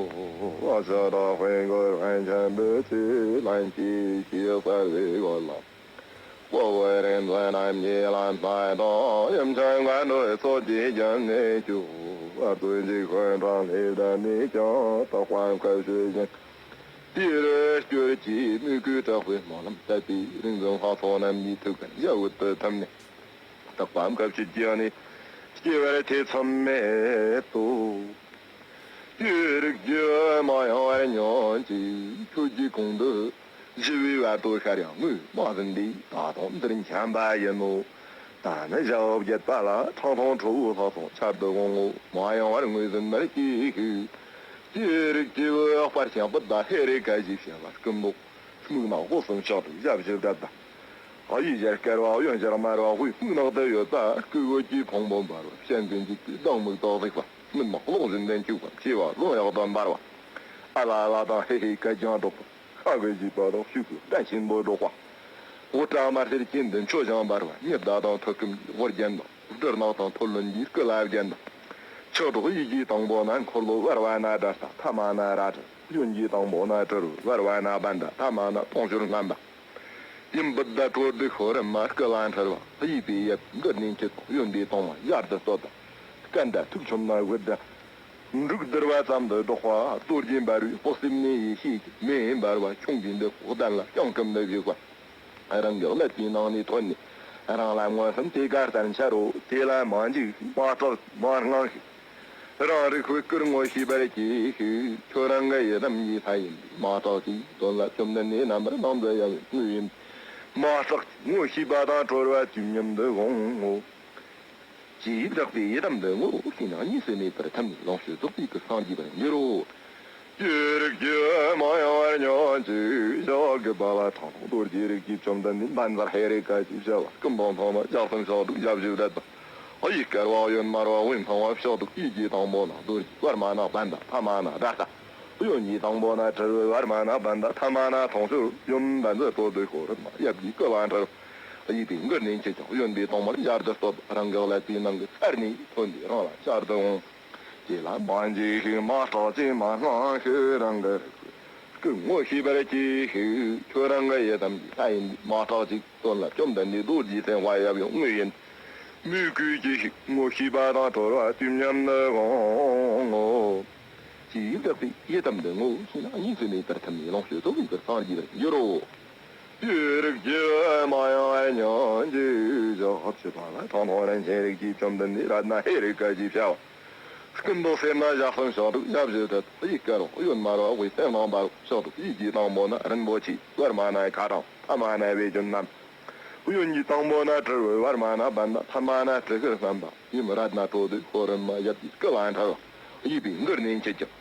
ཨ་ཙི་དྲག་པོའི་མགོན་ཁྱིམ་པའི་ཚེ་ལྷན་སྐྱེས་ཞེས་གསལ་བའི་འོད་ལ། དཔའ་བོའི་རིག་འཛིན་རྣམས་ཀྱིས་ལམ་སྣ་དྲངས། ཡུམ་ཆེན་མཁའ་འགྲོའི་ཚོགས་ཀྱིས་རྒྱན་ནས་སྐྱོར། ཨ་ཙི་འཇིགས་པའི་འཕྲང་ལས་བསྒྲལ་ནས་ཀྱང་དག་པ་མཁའ་སྤྱོད་བཞིན། དེ་རུ་སྐྱོར་གྱིས་མོས་གུས་དྲག་པོས་སྨོན་ལམ་བཏབ་པས་རིག་འཛིན་ལྷ་ཚོགས་རྣམས་ཀྱི་ཐུགས་ཀར་འཇའ་འོད་དུ་ཐིམ་ནས། དག་པ་མཁའ་སྤྱོད་ཀྱི་གནས་སྐྱེ་བར་ཐེ་ཚོམ་མེད་དོ། ཀྱེ་རིགས་ཀྱི་བུ་མ་ཡེངས་པར་ཉོན་ཅིག་ཁྱོད་ཀྱི་གོང་དུ་ཞི་བའི་བར་དུ་ཤར་ཡང་ངོས་མ་ཟིན་པས་ད་དུང་འདིར་འཁྱམས་པ་ཡིན་ནོ། ད་ནི་ཞབས་བརྒྱད་པ་ལ་ཁྲག་འཐུང་ཁྲོ་བོའི་ལྷ་ཚོགས་འཆར་དུ་འོང་ངོ་། མ་ཡེངས་པར་ངོས་ཟིན་པར་གྱིས་ཤིག་ཀྱེ་རིགས་ཀྱི་བུ་དཔལ་ཤིང་པོ་དང་ཧེ་རེ་ཀ་ཞེས་བྱ་བ་སྐུ་མདོག་སྨུག་ནག་དབུ་གསུམ་ཕྱག་དྲུག་ཞབས་བཞི་བསྒྲད་པ། གཡས་བཞིར་དཀར་བ་གཡོན་བཞིར་དམར་བ་དབུས་སྨུག་ནག་ཏུ་ཡོད་པ། སྐུ་འོད་ཀྱི་ཕུང་པོ་འབར་བ་སྤྱན་གྱི་འཇིགས་པའི་སྡང་མིག་ཏོག་གཟིགས་པ། སྨིན་མ་གློག་བཞིན་ལྡན་བཅུག་པ་མཆེ་བ་རླུང་གཡག་ཏུ་འབར་བ། ཨ་ལ་ལ་དང་ཧེ་ཧེ་སྐད་ཀྱང་སྒྲོག་པ། ཤ་གི་བཞི་པ་དང་ཤུག་གི་སྟན་ཆེན་པོ་སྒྲོག་པ། དབུ་སྐྲ་དམར་སེར་གྱི་མདུན་མཆོད་ཞིང་འབར་བ། ཉི་ཟླ་དང་ཐུར་སྐུམ་གྱི་དབུ་རྒྱན་དང་། སྦྲུལ་ནག་དང་ཐོར་ལོན་གྱི་སྐུ་ལ་བརྒྱན་དང་། ཆག་གྲོགས་གཡས་ཀྱི་དང་པོ་ན་འཁོར་ལོ་བར་བ་ན་དགྲ་སྟ་ཐ་མ་ན་རལ་གྲི། གཡོན་གྱི་དང་པོ་ན་དྲིལ་བུ་བར་བ་ན་བྷནྡྷ་ཐ་མ་ན་དུང་ཕྱུར་བསྣམས་པ། ཡུམ་བུདྡྷ་སྤྲོ་བདུད་ཤོ་རི་མ་སྐུ་ལ་འཁྲིལ་བ། གཡས་པས་ཡབ་མགུར་ནས་འཁྱུད་དང་གཡོན་པས་དང་བ་ཞལ་དུ་བསྟོད་པ། སྐད་འདྲ་ཐུག་ཆོམ་ན་དབུ་སྐྲ་འབྲུག་བསྡུར་བ་ཙམ་དུ་སྒྲོག་པ། རྡོ་རྗེ་འབར་བའི་སྤོབས་སེམས་ནས་ཡེ་ཤེས་ཀྱི་མེ་འབར་བ། ཁྱུང་གི་མདུད་པོ་གདན་ལ་རྐྱང་གྲུམ་དུ་བཞུགས་པ། རང་གི་ཀླད་པའི་ནང་ནས་ཐོན་ནས་རང་ལ་མངོན་སུམ་དེ་ཀ་ལྟར་འཆར་རོ། དེ་ལ་མ་འཇིགས་མ་སྐྲག་མ་དངངས་ཤིག་རང་རིག་པའི་སྐུར་ངོ་ཤེས་པར་གྱིས་ཤིག་ཁྱོད་རང་གི་ཡི་དམ་གྱི་ལྷ་ཡིན་པས་མ་སྐྲག་ཅིག་དོན་ལ་བཅོམ་ལྡན་འདས་རྣམ་པར་སྣང་མཛད་ཡབ་ཡུམ་དངོས་ཡིན། མ་སྐྲག་ཅིག་ངོ་ཤེས་པ་དང་གྲོལ་བ་དུས་མཉམ་དུ་འོང་ངོ་། ཅེས་བསྒྲགས་པས་ཡི་དམ་འདི་ངོ་ཤེས་ན་གཉིས་སུ་མེད་པར་ཐིམ་ནས་ལོངས་སྤྱོད་རྫོགས་པའི་སྐུར་སངས་རྒྱས་པར་འགྱུར་རོ། ཀྱེ་རིགས་ཀྱི་བུ་མ་ཡེངས་པར་ཉོན་ཅིག་ཞབས་དགུ་པ་ལ་ཁྲག་འཐུང་རྡོ་རྗེ་རིགས་ཀྱི་བཅོམ་ལྡན་འདས་བཛྲ་ཧེ་རེ་ཀ་ཞེས་བྱ་བ་སྐུ་མདོག་མཐོང་བ་ལྗགས་གསུམ་ཕྱག་དྲུག་ཞབས་བཞི་བསྒྲད་པ། གཡས་དཀར་བ་གཡོན་དམར་བ་དབུས་མཐིང་བ་ཕྱོགས་དྲུག་གཡས་ཀྱི་དང་པོ་ན་རྡོ་རྗེ་བར་མ་ན་བྷནྡྷ་ཐ་མ་ན་དགྲ་སྟ། གཡོན་གྱི་དང་པོ་ན་དྲིལ་བུ་བར་མ་ན་བྷནྡྷ་ཐ་མ་ན་དུང་ཕྱུར། ཡུམ་བཛྲ་སྤྲོ་བདུད་ཤོ་རི་མ་ཡབ་ཀྱི་སྐུ་ལ་འཁྲིལ། གཡས་པས་མགུར་ནས་འཁྱུད་ཀྱང་གཡོན་པས་དང་པོར་ཞལ་དུ་བསྟོད། རང་གི་ཀླད་པའི་ནང་གི་ཚར་ནས་ཐོན་ཏེ་རང་ལ་འཆར་དུ་འོང་། དེ་ལ་མ་འཇིགས་ཤིག་མ་སྐྲག་ཅིག་མ་དངངས་ཤིག་རང་གི་རིག་པའི་སྐུར་ངོ་ཤེས་པར་གྱིས་ཤིག་ཁྱོད་རང་གི་ཡི་དམ་གྱི་ལྷ་ཡིན་པས་མ་སྐྲག་ཅིག་དོན་ལ་བཅོམ་ལྡན་འདས་རྡོ་རྗེ་སེམས་དཔའ་ཡབ་ཡུམ་དངོས་ཡིན། མོས་གུས་གྱིས་ཤིག་ངོ་ཤེས་པ་དང་གྲོལ་བ་དུས་མཉམ་དུ་འོང་ངོ་། ཅེས་བསྒྲགས་པས་ཡི་དམ་འདི་ངོ་ཤེས་ན་གཉིས་སུ་མེད་པར་ཐིམ་ནས་ལོངས་སྤྱོད་རྫོགས་པའི་སྐུར་སངས་རྒྱས་པར་འགྱུར་རོ། ཀྱེ་རིགས་ཀྱི་བུ་མ་ཡེངས་ ཞེས་པ་ལ་ཐང་ཐང་རིན་ཆེན་རིགས་ཀྱི་བཅོམ་ལྡན་འདས་རཏྣ་ཧེ་རིག་ག་ཞེས་བྱ་བ། སྐུ་མདོག་སེར་སྣ་ཞལ་གསུམ་ཕྱག་དྲུག་ཞབས་བཞི་ཏོག་ཡིག་དཀར་པོ་གཡོན་དམར་པོ་དབུས་སེང་ལྡེང་འབར་བ། ཕྱག་དྲུག་ཡིག་བརྒྱད་དང་པོ་ན་རིན་པོ་ཆེ། བར་མ་ན་ཁ་གྲངས། ཐ་མ་ན་བེ་ཅོན་བསྣམས། གཡོན་གྱི་དང་པོ་ན་དྲིལ་བུ། བར་མ་ན་བྷནྡྷ། ཐ་མ་ན་ཏྲི་ཤུལ་བསྣམས་པ། ཡུམ་རཏྣ་བྲོ་དོད་ཤོ་རི་མ་ཞབས་ཀྱི་སྐུ་ལ་འཁྲིལ་བ། གཡས་པས་མགུལ་ནས་འཁྱུད་ཅིང་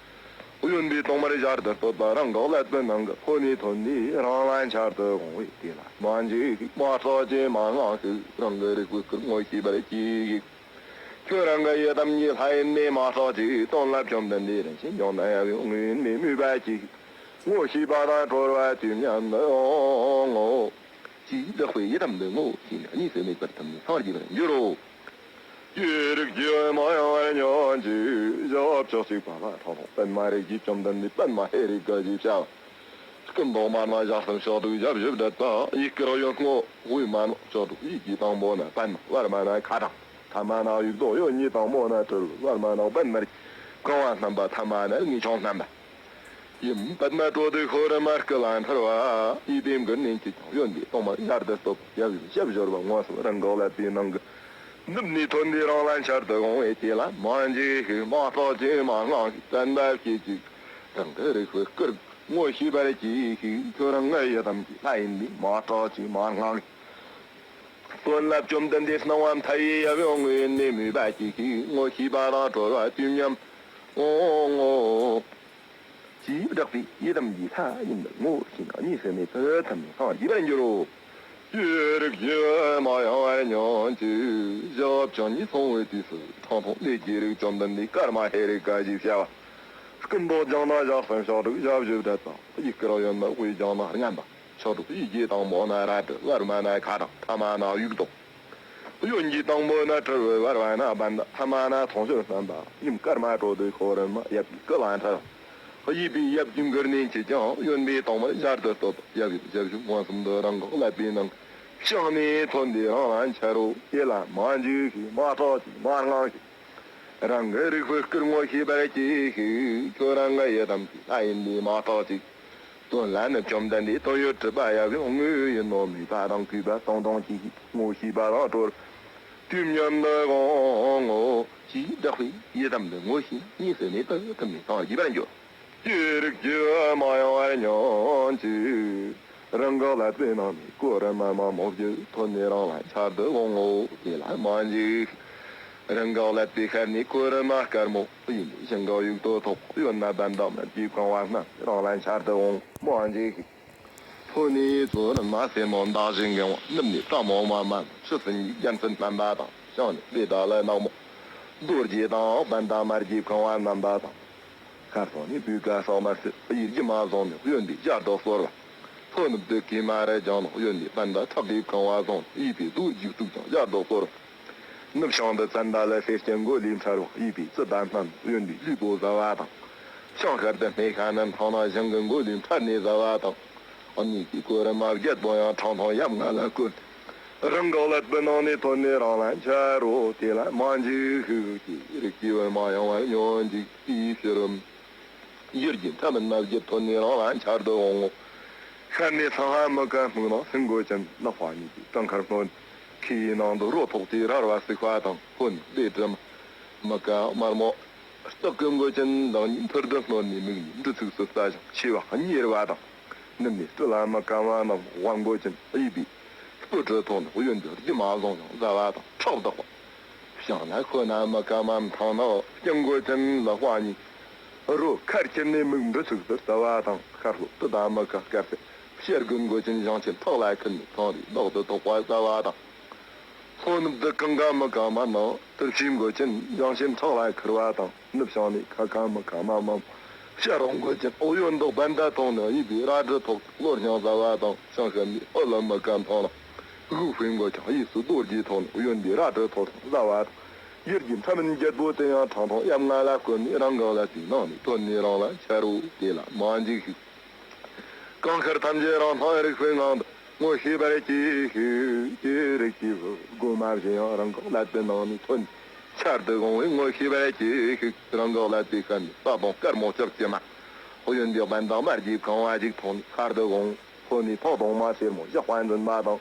གཡོན་པས་ཐོག་མར་ཞལ་དུ་བསྟོད་པ། རང་གི་ཀླད་པའི་ནང་གི་ཕོ་ཉའི་ཐོག་ནས་རང་ལ་འཆར་དུ་འོང་བས་དེ་ལ་མ་འཇིགས་ཤིག། མ་སྐྲག་ཅིག། མ་དངངས་ཤིག། རང་གི་རིག་པའི་སྐུར་ངོ་ཤེས་པར་གྱིས་ཤིག། ཁྱོད་རང་གི་ཡི་དམ་གྱི་ལྷ་ཡིན་པས་མ་སྐྲག་ཅིག། དོན་ལ་བཅོམ་ལྡན་འདས་རིན་ཆེན་ཕྱག་ན་ཡབ་ཡུམ་དངོས་ཡིན་པས་མོས་པ་གྱིས་ཤིག། ངོ་ཤེས་པ་དང་གྲོལ་བ་དུས་མཉམ་དུ་འོང་ངོ་། ཅེས་བསྒྲགས་པས་ཡི་དམ་འདི་ངོ་ཤེས་ན་གཉིས་སུ་མེད་པར་ཐིམ་ནས་སངས་རྒྱས་པར་འགྱུར་རོ། ཀྱེ་རིགས་ཀྱི་བུ་མ་ཡེངས་པར་ཉོན་ཅིག། ཞབས་བཅུ་གཅིག་པ་ལ་ཁྲག་འཐུང་པདྨ་རིགས་ཀྱི་བཅོམ་ལྡན་འདས་པདྨ་ཧེ་རིག་ག་ཞེས་བྱ་བ། སྐུ་མདོག་དམར་ནག་ཞལ་གསུམ་ཕྱག་དྲུག་ཞབས་བཞི་བསྒྲིལ་བ། ཡིག་དཀར་གཡོན་སྔོ། དབུས་དམར་མོ། ཕྱག་དྲུག་ཡིག་བརྒྱད་དང་པོ་ན་པདྨ། བར་མ་ན་ཁ་གྲངས། ཐ་མ་ན་དབྱུག་ཏོ། གཡོན་གཉིས་དང་པོ་ན་དྲིལ་བུ། བར་མ་ན་པདྨར་གང་བ་བསྣམས་པ། ཐ་མ་ན་དངུལ་ཆང་བསྣམས་པ། ཡུམ་པདྨ་བྲོ་དོད་ཤོ་རི་མ་སྐུ་ལ་འཁྲིལ་བ། གཡས་པས་མགུལ་ནས་འཁྱུད་ཅིང་གཡོན་པས་ཐོག་མར་ཞལ་དུ་བསྟོད་པ། ཡབ་ཡུམ་ཞབས་བཞི་པོ་མངོན་སུམ་རང་གི་ཀླད་པའི་ནང་གི་ནུབ་ནས་ཐོན་ཏེ་རང་ལ་འཆར་དུ་འོང་བས་དེ་ལ་མ་འཇིགས་ཤིག། མ་སྐྲག་ཅིག། མ་དངངས་ཤིག། བཙན་པ་སྐྱེད་ཅིག། རང་གི་རིག་པའི་སྐུར་ངོ་ཤེས་པར་གྱིས་ཤིག། ཁྱོད་རང་ངའི་ཡི་དམ་གྱི་ལྷ་ཡིན་པས་མ་སྐྲག་ཅིག། མ་དངངས་ཤིག། དོན་ལ་བཅོམ་ལྡན་འདས་སྣང་བ་མཐའ་ཡས་ཡབ་ཡུམ་དངོས་ཡིན་པས་མོས་པ་གྱིས་ཤིག། ངོ་ཤེས་པ་དང་གྲོལ་བ་དུས་མཉམ་འོང་ངོ་། ཅེས་བསྒྲགས་པས་ཡི་དམ་གྱི་ལྷ་ཡིན་པར་ངོ་ཤེས་ན་གཉིས་སུ་མེད་པར་ཐིམ་ནས་སངས་རྒྱས་པར་འགྱུར་རོ། ཀྱེ་རིགས་ཀྱི་བུ་མ་ཡེངས་པར་ཉོན་ཅིག། ཞབས་བཅུ་གཉིས་སོང་བའི་དུས་སུ་ཁྲག་འཐུང་ལས་ཀྱི་རིགས་བཅོམ་ལྡན་འདས་ཀརྨ་ཧེ་རིག་ག་ཞེས་བྱ་བ། སྐུ་མདོག་ལྗང་ནག་ཞལ་གསུམ་ཕྱག་དྲུག་ཞབས་བཞི་བསྒྲིལ་བ། ཡིག་དཀར་གཡོན་མར་དབུས་ལྗང་ནག་བསྣམས་པ། ཕྱག་དྲུག་ཡིག་བརྒྱད་དང་པོ་ན་རལ་གྲི། བར་མ་ན་ཁ་གྲངས། ཐ་མ་ན་དབྱུག་ཏོ། གཡོན་གྱི་དང་པོ་ན་དྲིལ་བུ། བར་མ་ན་བྷནྡྷ། ཐ་མ་ན་ཐང་ཤུལ་བསྣམས་པ། ཡུམ་ཀརྨ་བྲོ་དོད་ཤོ་རི་མ་ཡབ་ཀྱི་སྐུ་ལ་འཁྲིལ། གཡས་པས་ཡབ་ཀྱི་མགུལ་ནས་འཁྱུད་ཅིང་གཡོན་པས་ཐོག་མར་ཞལ་དུ་བསྟོད་པ། ཡབ་ཡུམ་ཞབས་ཞུམ་མངོན་སུམ་དུ་རང་གི་ཀླད་པའི་ནང་། བྱང་ནས་ཐོན་ཏེ་རང་ལ་འཆར་རོ། དེ་ལ་མ་འཇིགས་ཤིག། མ་སྐྲག་ཅིག། མ་དངངས་ཤིག། རང་གི་རིག་པའི་སྐུར་ངོ་ཤེས་པར་གྱིས་ཤིག། ཁྱོད་རང་ངའི་ཡི་དམ་གྱི་ལྷ་ཡིན་པས་མ་སྐྲག་ཅིག། དོན་ལ་ནི་བཅོམ་ལྡན་འདས་དོན་ཡོད་གྲུབ་པ་ཡབ་ཡུམ་དངོས་ཡིན་ནོ། མོས་པ་དང་གུས་པ་དང་དོན་གྱིས་ཤིག། ངོ་ཤེས་པ་དང་གྲོལ་དུས་མཉམ་དུ་འོང་ངོ་། ཅེས་བསྒྲགས་པས་ཡི་དམ་འདི་ངོ་ཤེས་ན་གཉིས་སུ་མེད་པར་ཐིམ་ནས་སངས་རྒྱས་པར་འགྱུར། ཀྱེ་རིགས་ཀྱི་བུ་མ་ཡེངས་པར་ཉོན་ཅིག། རང་གི་ཀླད་པའི་ནང་ནས་གོ་ར་མ་དམར་མོ་བརྒྱད་ཐོན་ནས་རང་ལ་འཆར་དུ་འོང་ངོ་། དེ་ལ་མ་འཇིགས། རང་གི་ཀླད་པའི་ཤར་ནས་གོ་ར་མ་དཀར་མོ་ཡིན་པས་ཞིང་གི་དབྱུག་ཏོ་ཐོགས། གཡོན་ན་བྷནྡྷ་དམར་གྱིས་བཀང་བ་བསྣམས་རང་ལ་འཆར་དུ་འོང་། མ་འཇིགས་ཤིག། ཕོ་ནི་གཙོ་བོར་མ་སེར་མོ་མདངས་ཤིང་གང་བ། ནུབ་ནས་སྲ་མོ་མ་དམར་མོ་ཆུ་སྲིན་གྱི་རྒྱལ་མཚན་བསྣམས་པ་དང་། བྱང་ནས་བེ་ཏ་ལ་ནག་མོ་རྡོ་རྗེ་དང་བྷནྡྷ་དམར་གྱིས་བཀང་བ་བསྣམས་པ་དང་། ཤར་ཕྱོགས་ནས་བུ་ག་ས་དམར་སེར་གཡས་རྒྱུ་མ་བཟུང་ནས་གཡོན་པས་ཞལ་དུ་གསོལ་བ། ལྷོ་ནུབ་ཏུ་ཀེ་མ་ར་ལྗང་ནག་གཡོན་པས་བྷནྡྷ་ཁྲག་གིས་བཀང་བ་བཟུང་། གཡས་པས་རྡོ་རྗེས་གཙུག་ཀྱང་ཞལ་དུ་གསོལ་བ། ནུབ་བྱང་དུ་ཙན་ད་ལ་སེར་སྐྱ་མགོ་ལས་འཕྲལ་བ། གཡས་པས་ཙིཏྟ་བསྣམས། གཡོན་པས་ལུས་པོ་ཟ་བ་དང་། བྱང་ཤར་དུ་སྨེ་ཤ་ནི་མཐིང་ནག་ཞིང་གི་མགོ་ལས་འཕྲལ་ནས་ཟ་བ་དང་། གཉིས་ཀྱི་གོ་ར་མ་བརྒྱད་པོ་ཡང་ཁྲག་འཐུང་ཡབ་ལྔ་ལ་བསྐོར། རང་གི་ཀླད་པའི་ནང་ནས་ཐོན་ནས་རང་ལ་འཆར་རོ། དེ་ལ་མ་འཇིགས་ཤིག། ཀྱེ་རིགས་ཀྱི་བུ་མ་ཡེངས་པར་ཉོན་ཅིག། དེའི་ཕྱིར་རོ། ཡུལ་གྱི་ཕྲ་མེན་མ་བརྒྱད་ཐོན་ནས་རང་ལ་འཆར་དུ་འོང་ངོ་། ཤར་ནས་སང་ཧ་མི་ཀ་སྨུག་ནག་སེང་མགོ་ཅན་ནག་པ་གཉིས་ཀྱིས་བྲང་ཁར་སྣོན། ཁའི་ནང་དུ་རོ་ཐོགས་ཏེ་རལ་བ་བསྲེགས་པ་དང་། ལྷོ་ནས་སྡེ་དྲི་མ་མི་ཀ་དམར་མོ་སྟག་གི་མགོ་ཅན་ལག་གཉིས་མཐུར་དུ་སྣོན་ནས་མིག་གཉིས་འབྲུ་ཚུགས་སུ་ལྟ་ཞིང་མཆེ་བ་གཉེར་བ་དང་། ནུབ་ནས་སྤྲུལ་ལ་མི་ཀ་མ་ནག་མོ་དབལ་མགོ་ཅན། གཡས་པས་སྤུ་གྲི་ཐོགས་ནས་གཡོན་དུ་རྒྱུ་མ་བཟུང་ཞིང་ཟ་བ་དང་ཁྲག་ལྡག་པ། བྱང་ན་ཁོ་ན་མི་ཀ་མ་མཐིང་ནག་སྐྱ་མགོ་ཅན་ལག་པ་གཉིས། རོ་ཁར་ཁྱེར་ནས་མིག་འབྲུ་ཚུགས་སུ་ལྟ་བ་དང་། ཤར་ལྷོ་ཏི་ད་མི་ཀ་དཀར་སེར་བྱ་རྒོད་མགོ་ཅན་ཞིང་ཆེན་ཕྲག་ལ་ཁུར་ནས་ཐང་རིས་ལག་ཏུ་ཐོགས་པ་ཟ་བ་དང་། ལྷོ་ནུབ་ཏུ་གང་ག་མི་ཀ་མ་ནག་དུར་བྱའི་མགོ་ཅན་ཞིང་ཆེན་ཕྲག་ལ་ཁུར་བ་དང་། ནུབ་བྱང་ནས་ཁ་ཁ་མི་ཀ་མ་དམར་མོ་བྱ་རོག་མགོ་ཅན་ཨོ་གཡོན་དུ་བྷནྡྷ་ཐོགས་ནས་གཡས་པས་རལ་གྲི་ཐོགས་ཏེ་གློ་རྙིང་ཟ་བ་དང་། བྱང་ཤར་ནས་ཨོ་ལ་མི་ཀ་མཐིང་ནག་དགུག་པའི་མགོ་ཅན་གཡས་སུ་རྡོ་རྗེ་ཐོགས་ནས་གཡོན་པས་རལ་གྲི་ཐོགས་ཤིང་ཟ་བ་དང་། ཡུལ་གྱི་ཕྲ་མེན་བརྒྱད་པོ་དེ་ཡང་ཁྲག་འཐུང་ཡབ་ལྔ་ལ་བསྐོར་ནས་རང་གི་ཀླད་པའི་ནང་ནས་ཐོན་ནས་རང་ལ་འཆར་རོ། དེ་ལ་མ་འཇིགས་ཤིག། གང་ཤར་ཐམས་ཅད་རང་སྣང་རིག་པའི་ངང་དུ་ངོ་ཤེས་པར་གྱིས་ཤིག། ཀྱེ་རིགས་ཀྱི་བུ་རྒོད་མ་བཞི་ཡང་རང་གི་ཀླད་པའི་ནང་ནས་ཐོན་ནས་འཆར་དུ་འོང་བས་ངོ་ཤེས་པར་གྱིས་ཤིག། རང་གི་ཀླད་པའི་ཤར་ནས་ས་དོང་དཀར་མོ་ལྕགས་ཀྱི་མ། གཡོན་པས་བྷནྡྷ་དམར་གྱིས་བཀང་བ་ཞིག་ཐོགས་ནས་ཤར་དུ་འོང་། ལྷོ་ནས་ཐང་སྟོང་མ་སེར་མོ་ཞགས་པ་འཛིན་པ་དང་།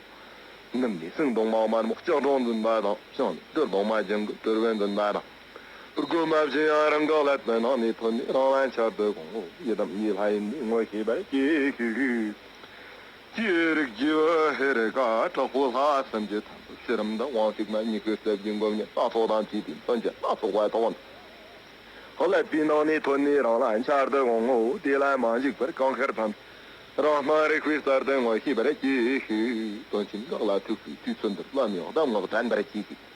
ནུབ་ནས་སེང་གདོང་མ་དམར་མོ་ལྕགས་སྒྲོག་འཛིན་པ་དང་། བྱང་ནས་སྦྲུལ་གདོང་མ་ལྗང་གུ་སྦྲུལ་བུ་འཛིན་པ་དང་། སྒོ་མ་བཞི་ཡང་རང་གི་ཀླད་པའི་ནང་ནས་ཐོན་ནས། རང་ལ་འཆར་དུ་དགོངས་ངོ་། ཡི་དམ་ཡིད་ལྷ་ཡིན་པས་ངོ་ཤེས་པར་གྱིས་ཤིག། ཀྱེ་རིགས་ཀྱི་བུ་ཧེ་རུ་ཀ་དྲག་པོ་ལྷ་སུམ་ཅུ་ཐམ་པ། ཕྱི་རིམ་དུ་དབང་ཕྱུག་མ་ཉི་ཤུ་རྩ་བརྒྱད་མགོ་བརྙན་སྣ་ཚོགས་དང་བཅས་ཏེ་མཚོན་ཆ་སྣ་ཚོགས་པ་ཐོགས་ནས། ཀླད་པའི་ནང་ནས་ཐོན་ནས་རང་ལ་འཆར་དུ་དགོངས་ངོ་། དེ་ལ་མ་འཇིགས་པར་གང་ཤར་ཐམས་ཅད་རང་སྣང་རིག་པའི་གསར་དུ་ངོ་ཤེས་པར་གྱིས་ཤིག། དོན་ཆེན་འགག་ལ་ཐུག་པའི་དུས་ཚོད་འདིར་བླ་མའི་གདམས་ངག་དྲན་པར་གྱིས་ཤིག།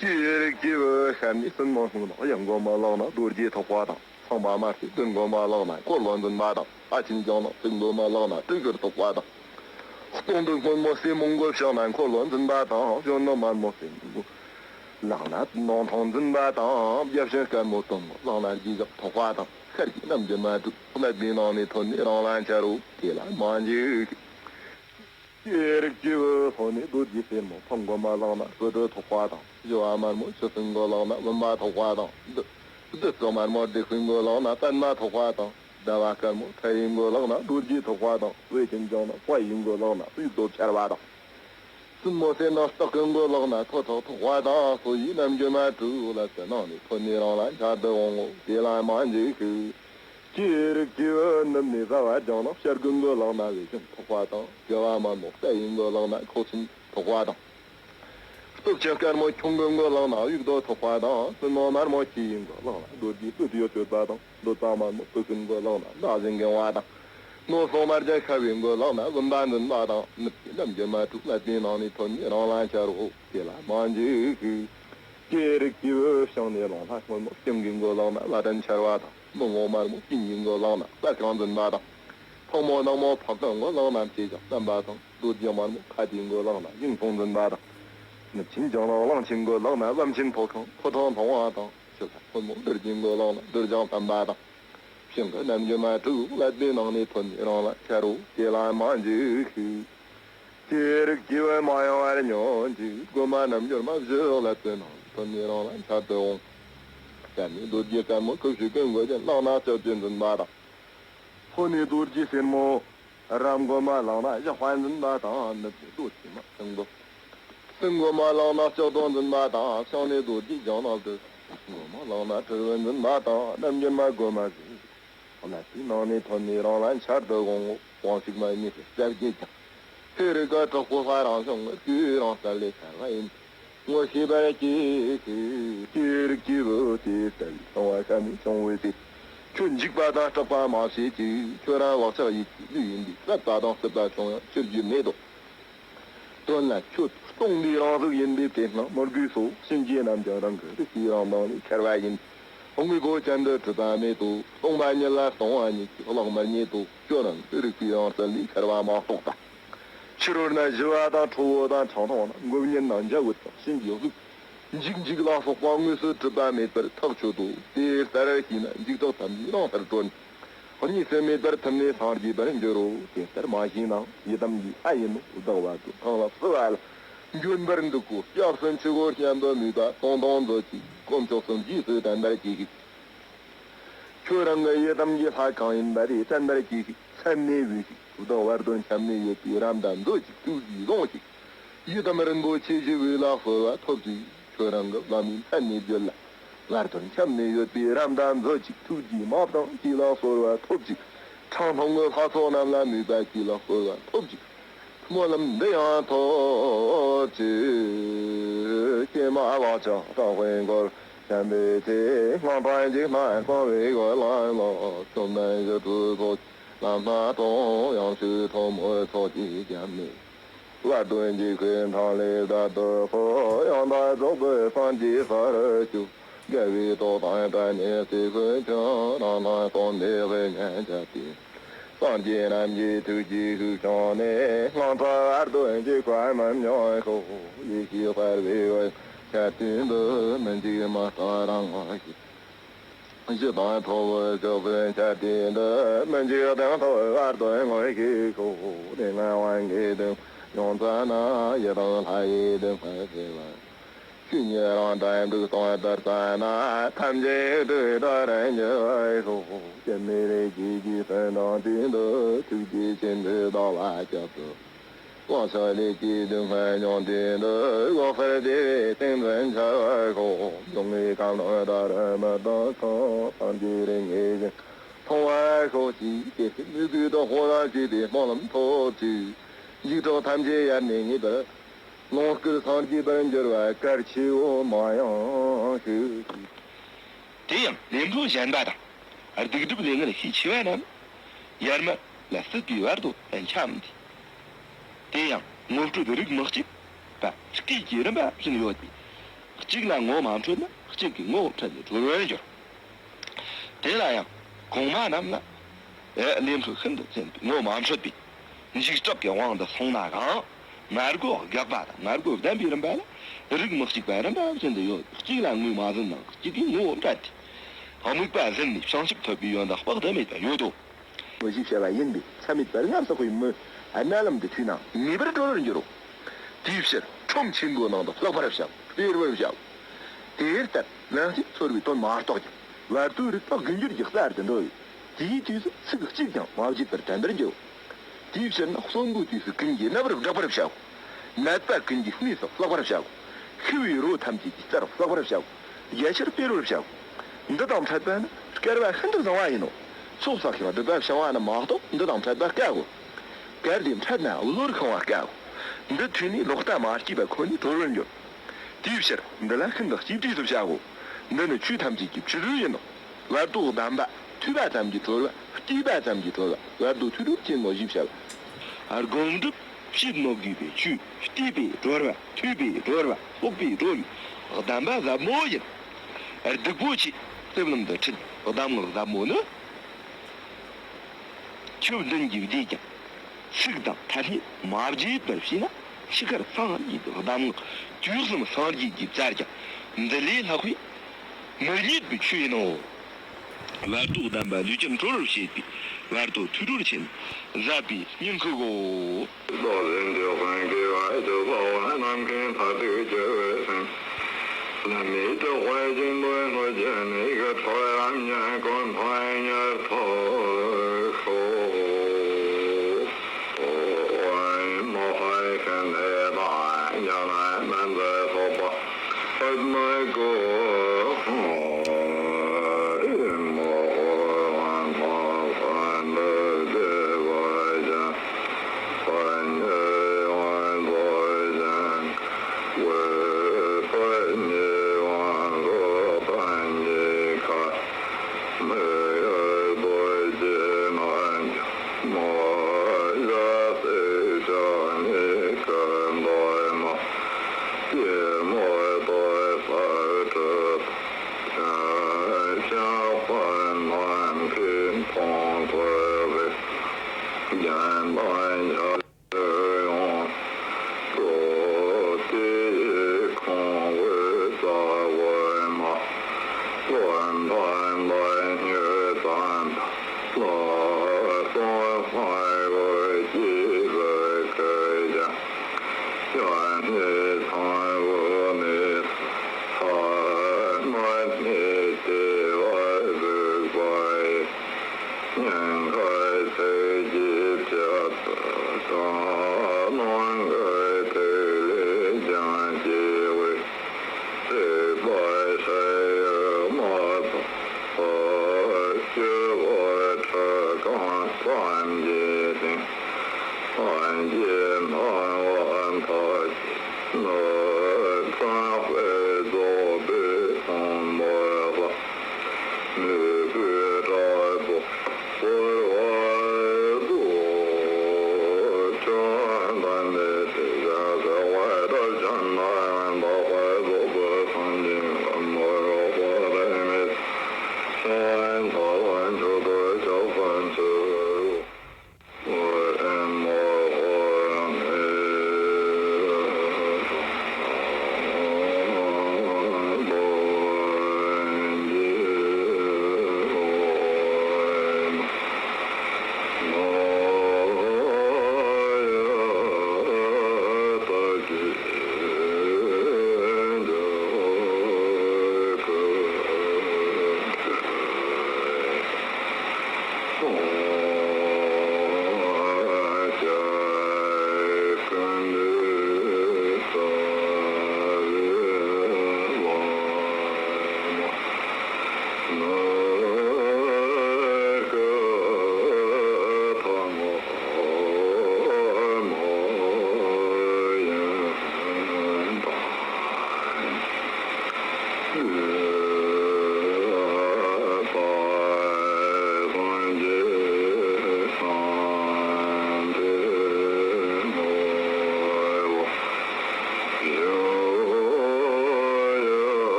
ཀྱེ་རིགས་ཀྱི་བུ་ཤར་ནས་སྲིན་མོ་སྔོན་ལ་གཡང་མགོ་མ་ལག་ན་རྡོ་རྗེ་ཐོགས་པ་དང་། ཚངས་པ་དམར་སེར་བདུད་མགོ་མ་ལག་ན་འཁོར་ལོ་འཛིན་པ་དང་། ལྷ་ཆེན་ལྗང་ནག་སེར་མགོ་མ་ལག་ན་སྲི་ཞུར་ཐོགས་པ་དང་། སྟོང་དུ་སྔོན་མོ་སྲེ་མོང་གི་ཕྱག་ན་འཁོར་ལོ་འཛིན་པ་དང་། གཞོན་ནུ་དམར་མོ་སྲེ་མོང་གི་ལག་ན་ནོར་འཕྲང་འཛིན་པ་དང་། བརྒྱ་བྱིན་དཀར་མོ་སྟོན་མོ་ལག་ན་རྗེས་བཞག་ཐོགས་པ་དང་། ཤར་གྱི་རྣམ་འགྱུར་མ་དྲུག་ཀླད་པའི་ནང་ནས་ཐོན་ནས་རང་ལ་འཆར་རོ། དེ་ལ་མ་འཇིགས། ཀྱེ་རིགས་ཀྱི་བུ་ལྷོ་ནས་རྡོ་རྗེ་སེར་མོ་ཕག་མགོ་མ་ལག་ན་སྤྲེའུ་ཐོགས་པ་དང་། བཞི་བ་དམར་མོ་ཆུ་སྲིན་མགོ་ལག་ན་བུམ་པ་ཐོགས་པ་དང་། བདུད་བདུད་རྩི་དམར་མོ་དྲེགས་པའི་མགོ་ལག་ན་པདྨ་ཐོགས་པ་དང་། ཟླ་བ་དཀར་མོ་ཁྲ་ཡི་མགོ་ལག་ན་རྡོ་རྗེ་ཐོགས་པ་དང་། འོད་ཆེན་ལྗང་ནག་དཔའ་ཡི་མགོ་ལག་ན་དབྱུག་ཏོ་འཕྱར་བ་དང་། སྲིན་མོ་སེར་ནག་སྟག་གི་མགོ་ལག་ན་ཐོ་ཐོག་ཐོགས་པ་དང་། སོ་ཡི་རྣམ་འགྱུར་མ་དྲུག་ཀླད་པའི་ནང་ནས་ཐོན་ནས་རང་ལ་འཆར་དུ་འོང་ངོ་། དེ་ལ་མ་འཇིགས་ཤིག། ཀྱེ་རིགས་ཀྱི་བུ་ནུབ་ནས་ཟླ་བ་ལྗང་ནག་བྱ་རྒོད་མགོ་ལག་ན་བེ་ཅོན་ཐོགས་པ་དང་། བཞི་བ་དམར་མོ་རྟ་ཡི་མགོ་ལག་ན་ཁོག་ཆེན་ཐོགས་པ་དང་། སྟོབས་ཆེན་དཀར་མོ་ཁྱུང་གི་མགོ་ལག་ན་དབྱུག་ཏོ་ཐོགས་པ་དང་། སྲིན་མོ་དམར་མོ་ཁྱི་ཡི་མགོ་ལག་ན་རྡོ་རྗེ་སྤོས་ཡོ་སྤྱོད་པ་དང་། འདོད་པ་དམར་མོ་སྤུ་གུའི་མགོ་ལག་ན་ཟླ་བཞིན་འགེང་བ་དང་། ནོར་སྲུང་དམར་རྒྱན་ཤ་བའི་མགོ་ལག་ན་བུམ་པ་འཛིན་པ་དང་། ནུབ་ཀྱི་རྣམ་འགྱུར་མ་དྲུག་ཀླད་པའི་ནང་ནས་ཐོན་ནས་རང་ལ་འཆར་རོ། དེ་ལ་མ་འཇིགས་ཤིག། ཀྱེ་རིགས་ཀྱི་བུ་བྱང་ནས་རླུང་ལྷ་སྔོན་མོ་སྤྱང་ཀིའི་མགོ་ལག་ན་བ་དན་འཕྱར་བ་དང་། མི་བོ་དམར་མོ་སྤྱན་གྱི་མགོ་ལག་ན་རྩྭ་ཤིང་འཛིན་པ་དང་། ཕག་མོ་ནག་མོ་ཕག་གི་མགོ་ལག་ན་ལྕེ་ཞགས་བསྣམས་པ་དང་། རྡོ་རྗེ་དམར་མོ་ཁྭ་ཏའི་མགོ་ལག་ན་ཞིང་སྲུང་འཛིན་པ་དང་། ནུབ་ཆེན་ལྗང་ནག་གླང་ཆེན་མགོ་ལག་ན་བམ་ཆེན་ཕོ་ཁང་ཕོ་བྲང་མཐོང་བ་དང་། ཕྱི་ལྷ་སྔོན་མོ་སྦྲུལ་གྱི་མགོ་ལག་ན་སྦྲུལ་ལྗང་བསྣམས་པ་དང་། བྱང་གི་རྣམ་འགྱུར་མ་དྲུག་ཀླད་པའི་ནང་ནས་ཐོན་ནས་རང་ལ་འཆར་རོ། དེ་ལ་མ་འཇིགས་ཤིག། ཀྱེ་རིགས་ཀྱི་བུ་མ་ཡེངས་པར་ཉོན་ཅིག། རྒོད་མ་རྣམ་འགྱུར་མ་བཞི་ཀླད་པའི་ནང་ནས་ཐོན་ནས་རང་ལ་འཆར་དུ་འོང་། ཤར་ནས་རྡོ་རྗེ་དཀར་མོ་ཁུ་བྱུག་གི་མགོ་ཅན་ལག་ན་ལྕགས་ཀྱུ་འཛིན་པ་དང་། ལྷོ་ནས་རྡོ་རྗེ་སེར་མོ་རབ་མགོན་མ་ལག་ན་ཞགས་པ་འཛིན་པ་དང་། ནུབ་ནས་རྡོ་རྗེ་མ་སེང་མགོ་སེང་མགོ་མ་ལག་ན་ལྕགས་སྒྲོག་འཛིན་པ་དང་། བྱང་ནས་རྡོ་རྗེ་ལྗང་ནག་སྦྲུལ་མགོ་མ་ལག་ན་སྦྲུལ་བུ་འཛིན་པ་དང་། རྣམ་འགྱུར་མ་རྒོད་མ་བཞི་ཀླད་པའི་ནང་ནས་ཐོན་ནས་རང་ལ་འཆར་དུ་འོང་ངོ་། དབང་ཕྱུག་མ་ཉི་ཤུ་རྩ་བརྒྱད་ཀྱང་། ཧེ་རུ་ཀ་དྲག་པོ་ལྷ་རང་བྱུང་ངོ་། སྐུ་རང་རྩལ་ལས་ཐར་བ་ཡིན། ངོ་ཤེས་པར་གྱིས་ཤིག། ཀྱེ་རིགས་ཀྱི་བུ་དེ་ལྟ་བུའི་གསང་བ་ཤ་ནས་བྱུང་བའི་ཚེ། ཁྱོད་འཇིགས་པ་དང་སྐྲག་པ་མ་བྱེད་ཅིག། ཁྱོད་རང་བག་ཆགས་ཡིད་ཀྱི་ལུས་ཡིན་པས། བསད་པ་དང་གསོད་པ་བྱུང་ཡང་ཆོས་རྒྱུ་མེད་དོ། དོན་ལ་ཁྱོད་སྟོང་པའི་རང་གཟུགས་ཡིན་པས། དེ་སྣང་མི་དགོས་སོ། གཤིན་རྗེ་རྣམས་ཀྱང་རང་གི་རིགས་པའི་རང་མདངས་ལས་ཤར་བ་ཡིན། དངོས་པོ་ཅན་དུ་གྲུབ་པ་མེད་དོ། སྟོང་པ་ཉིད་ལ་སྟོང་བ་ཉིད་ཀྱིས་གླགས་མི་རྙེད་དོ། ཁྱོད་རང་གི་རིགས་པའི་རང་རྩལ་ལས་ཤར་བ་མ་གཏོགས་པ། ཕྱི་རོལ་ན་ཞི་བ་དང་ཁྲོ་བོ་དང་ཆང་འཐུང་ན་མགོ་བརྙན་ནང་འཇའ་འོད་དང་གཤིན་རྗེའི་གཟུགས། འཇིགས་འཇིགས་ལ་སོགས་པ་དངོས་སུ་གྲུབ་པ་མེད་པར་ཐག་ཆོད་དོ། དེ་ལྟར་ཤེས་ན་འཇིགས་སྐྲག་ཐམས་ཅད་རང་སར་གྲོལ། གཉིས་སུ་མེད་པར་ཐིམ་ནས་སངས་རྒྱས་པར་འགྱུར་རོ། དེ་ལྟར་མ་ཤེས་ན་ཡི་དམ་གྱི་ལྷ་ཡིན་ནོ། བདག་བར་དུ་གང་ལ་བསུ་བ་ལ་འགྱོད་པར་འདུག་གོ། སྐྱབས་སུ་མཆི་གོ་སྙམ་དུ་མོས་པ་གཏོང་དང་མཛོད་ཅིག། དཀོན་མཆོག་གསུམ་རྗེས་སུ་དྲན་པར་གྱིས་ཤིག། ཁྱོད་རང་གི་ཡི་དམ་གྱི་ལྷ་གང་ཡིན་པ་དེ་དྲན་པར་གྱིས་ཤིག། མཚན་ནས་འོས་ཤིག། བདག་བར་དོར་འཁྱམས་ནས་ཡོད་པའི་རབ་མཐའ་མཛོད་ཅིག། ཐུགས་རྗེས་བཟུང་ཞིག། ཡི་དམ་རིན་པོ་ཆེ་ཞི་བའི་ལག་གསོལ་བ་ཐོབ་ཅིག། ཁྱོད་རང་གི་བླ་མའི་མཚན་ནས་བརྗོད་ལ། བར་དོར་འཁྱམས་ནས་ཡོད་པའི་རབ་མཐའ་མཛོད་ཅིག། ཐུགས་རྗེས་མ་བཏང་ཁྱེད་ལ་གསོལ་བ་ཐོབ་ཅིག། ཁྲང་འཐུང་གི་ལྷ་ཚོགས་རྣམས་ལ་མོས་པ་ཁྱེད་ལ་གསོལ་བ་ཐོབ་ཅིག། སྨོན་ལམ་འདི་ཡང་ཐོབ་ཅིག། ཀྱེ་མ་བག་ཆགས་སྐྲག་པའི་མགོར་འཁྱམས་པའི་ཚེ། སྔངས་སྐྲག་འཇིགས་སྣང་སྐོམ་པའི་མགོ་ལ་ལོ། བཅོམ་ལྡན་ཞི་ཁྲོའི་ཚོགས་ལམ་སྣ་དྲོངས། ཡང་ཞུ་ཐོག་མོའི་ཚོགས་ཀྱིས་འཁྱམས་ནས། བར་དོ་འཇིགས་པའི་འཕྲང་ལས་བདག་ཏུ་གསོལ། ཡང་དག་རྫོགས་པའི་སངས་རྒྱས་སར་ཞུགས། རྒྱལ་བའི་ཏོག་དང་བྲལ་ནས་སྲས་ཀུན་ཀྱང་། རང་སྣང་སྟོང་པའི་དབུས་ཉིད་འཆར་ཏེ། སངས་རྒྱས་རྣམས་ཀྱི་ཐུགས་རྗེས་ཤུགས་བྱུང་ནས། སྔངས་སྐྲག་བར་དོ་འཇིགས་པ་མི་མྱོང་ཤོག། ཡེ་ཤེས་དཔལ་བའི་འོད་འཆར་དུས་འདི། མི་འཇིགས་མི་སྐྲག་རང་ངོ་ཤེས། གཞི་དང་ཐོབ་པའི་ཕྱོགས་སུ་འཆར་དུས་འདི། མི་འཇིགས་གདེང་ཐོབ་བར་དོ་ངོ་ཤེས་ཤོག། ལས་ངན་དབང་གིས་བདུད་ཡོངས་བཙལ་ན། ཡི་དམ་ལྷ་ཡིས་བདུད་དཔུང་བསལ་བར། ཆོས་ཉིད་རང་གྲོལ་འབྲུག་སྟོང་དུ་བཙལ་ན། ཐམས་ཅད་འགྲོ་དོན་རིན་ཆེན་ཤོག། སྐྱབས་གནས་རིགས་བརྒྱད་ཀྱི་སེམས་དང་བཅས་འདི། ཐུགས་རྗེ་ཆེན་པོས་བདག་ལ་སྐྱབས་སུ། དབང་ཕྱུག་ལས་ཀྱི་སྡུག་བསྔལ་མྱོང་དུས་འདི། འོད་དཔལ་བདེ་བའི་ཏིང་འཛིན་འཆར་བར་ཤོག། སྡུག་བསྔལ་ཁམས་ལ་བདར་མི་གཏོང་། སངས་རྒྱས་རིགས་ངེས་ཤིང་མཐོང་བར་ཤོག། ཅེས་དེ་སྲིད་མོས་གུས་དང་སྤོབས་པ་བསྐྱེད་པའི་སྨོན་ལམ་ཐོབ་ཅིག། འཇིགས་སྐྲག་ཐམས་ཅད་ཡལ་ནས་ངེས་པར་ལོངས་སྐུར་སངས་རྒྱས་པར་འགྱུར་བར་གལ་ཆེའོ། མ་ཡང་ཞུ། དེ་ཡང་ལས་འཕྲོ་ཞན་པ་དང་། སྡིག་སྒྲིབ་ལས་ངན་ཤས་ཆེ་བ་རྣམས། ཡར་མར་ལ་སྲིད་པའི་བར་དུ་འཁྱམས་ཏེ། དེ་ཡང་ངོ་སྤྲོད་རིགས་མི་གཅིག་པ་སྐད་ཀྱི་རིམ་པ་བཞིན་ཡོད་པས། གཅིག་ལ་ངོ་མ་འཕྲོད་ན་གཅིག་གིས་ངོ་འཕྲད་ནས་གྲོལ་བར་འགྱུར། དེ་ལ་ཡང་གོང་མ་རྣམས་ལ། ཨེ། ལས་འཕྲོ་ཤིན་ཏུ་ཚན་པའི་ངོ་མ་འཕྲོད་པའི་འཇིགས་སྐྲག་གི་དབང་དུ་སོང་ནའང་། ང་རྒོལ་དགག་པ་དང་ང་རྒོལ་བདེན་པའི་རིམ་པ་ལ་རིགས་མི་གཅིག་པ་རིམ་པ་བཞིན་དུ་ཡོད། གཅིག་ལ་ངོས་མ་ཟིན་ནའང་གཅིག་གིས་ངོ་འཕྲད་དེ། དམིགས་པ་ཟིན་ནས་བྱང་ཆུབ་ཐོབ་པའི་ཡོན་བདག་དཔག་ཏུ་མེད་པ་ཡོད་དོ། མི་ཞེས་བྱ་བ་ཡིན་པས། མཚམས་མེད་པར་སྔར་བསགས་པའི་མི་རྣ་ལམ་དུ་ཐོས་ནའང་ངེས་པར་གྲོལ་བར་འགྱུར་རོ། དེའི་ཕྱིར་ཁྲོམ་ཆེན་པོའི་ནང་དུ་བརླག་པར་བྱའོ། སྤེལ་བར་བྱའོ། དེ་ལྟར་ལན་གཅིག་ཚོར་བའི་དོན་མ་རྟོགས་ཀྱང་། བར་དོའི་རིགས་པ་དགུ་འགྱུར་གྱི་རྩལ་དུ་འགྲོ་བས། དེའི་དུས་སུ་ཚིག་གཅིག་ཀྱང་མ་བརྗེད་པར་དྲན་པར་བགྱིའོ། དེའི་ཕྱིར་ན་གསོན་པོའི་དུས་སུ་ཀུན་གྱིས་མནར་བར་དགག་པར་བྱའོ། ནད་པ་ཀུན་གྱིས་གནས་སུ་བརླག་པར་བྱའོ། ཤི་བའི་རོ་ཐམས་ཅད་ཀྱི་རྩར་བརླག་པར་བྱའོ། རྒྱ་ཆེར་སྤེལ་བར་བྱའོ། འདི་དང་འཕྲད་པ་ནི་སྐལ་བ་ཤིན་ཏུ་བཟང་བ་ཡིན་ནོ། ཚོགས་བསགས་ཤིང་སྒྲིབ་པ་བྱང་བ་རྣམས་མ་གཏོགས་འདི་དང་འཕྲད་པ་དཀའ་གོ། གལ་ཏེ་འཕྲད་ན་བློར་ཤོང་བ་དཀའ་གོ། འདི་ཐོས་ནས་ལོག་ལྟ་མ་སྐྱེས་པ་ཁོ་ནས་གྲོལ་བར་འགྱུར། དེའི་ཕྱིར་འདི་ལ་ཤིན་ཏུ་གཅེས་སྤྲས་སུ་བྱའོ། འདི་ནི་ཆོས་ཐམས་ཅད་ཀྱི་སྤྱི་བསྡུ་ཡིན་ནོ། བར་དོ་གདམས་པ་ཐོས་པ་ཙམ་གྱིས་གྲོལ་བ། བལྟས་པ་ཙམ་གྱིས་གྲོལ་བ། བར་དོ་ཐོས་གྲོལ་ཅན་ནོ་ཞེས་བྱ་བ། སྒོམ་སྒྲུབ་བྱེད་མི་དགོས་པའི་ཆོས། བལྟས་པས་གྲོལ་བ། ཐོས་པས་གྲོལ་བ། རྟོགས་པས་གྲོལ་བའི་གདམས་པ་ཟབ་མོ་ཡིན། སྡིག་པོ་ཆེ་རྩིབས་ལམ་དུ་ཁྲིད་གདམས་ངག་ཟབ་མོ་ནི། ཆོས་བདུན་གྱིས་བསྡུས་ཀྱང་། ཚིག་དང་ཐ་སྙད་མ་བརྗེད་པར་བྱས་ན། འཆི་ཁར་སངས་རྒྱས་ཀྱི་གདམས་ངག་དུས་གསུམ་སངས་རྒྱས་ཀྱིས་བསྩལ་ཀྱང་། འདི་ལས་ལྷག་པའི་མི་རྙེད་པའི་ཆོས་ཡིན་ནོ། བར་དོ་གདམས་པ་ལུས་ཀྱི་འགྲོ་རུ་བྱེད་པའི། བར་དོ་ཐོས་གྲོལ་ཆེན་ཟབ་པའི་སྙིང་ཁུ་གོ། རྡོ་རྗེ་འཇིགས་མེད་ཀྱི་བར་དུ་ལྷོ་བ་ནམ་མཁའི་མཐའ་སྟུག་གྱུར་པའི་སེང་། ལམ་མེད་དུ་དཔལ་ཆེན་པོའི་ལྷོ་རྒྱལ་མེད་ཀྱི་ཁྲོད་རམ་ཉན་ཀོང་མཐོང་ཉར་ཐོབ་ཤོག།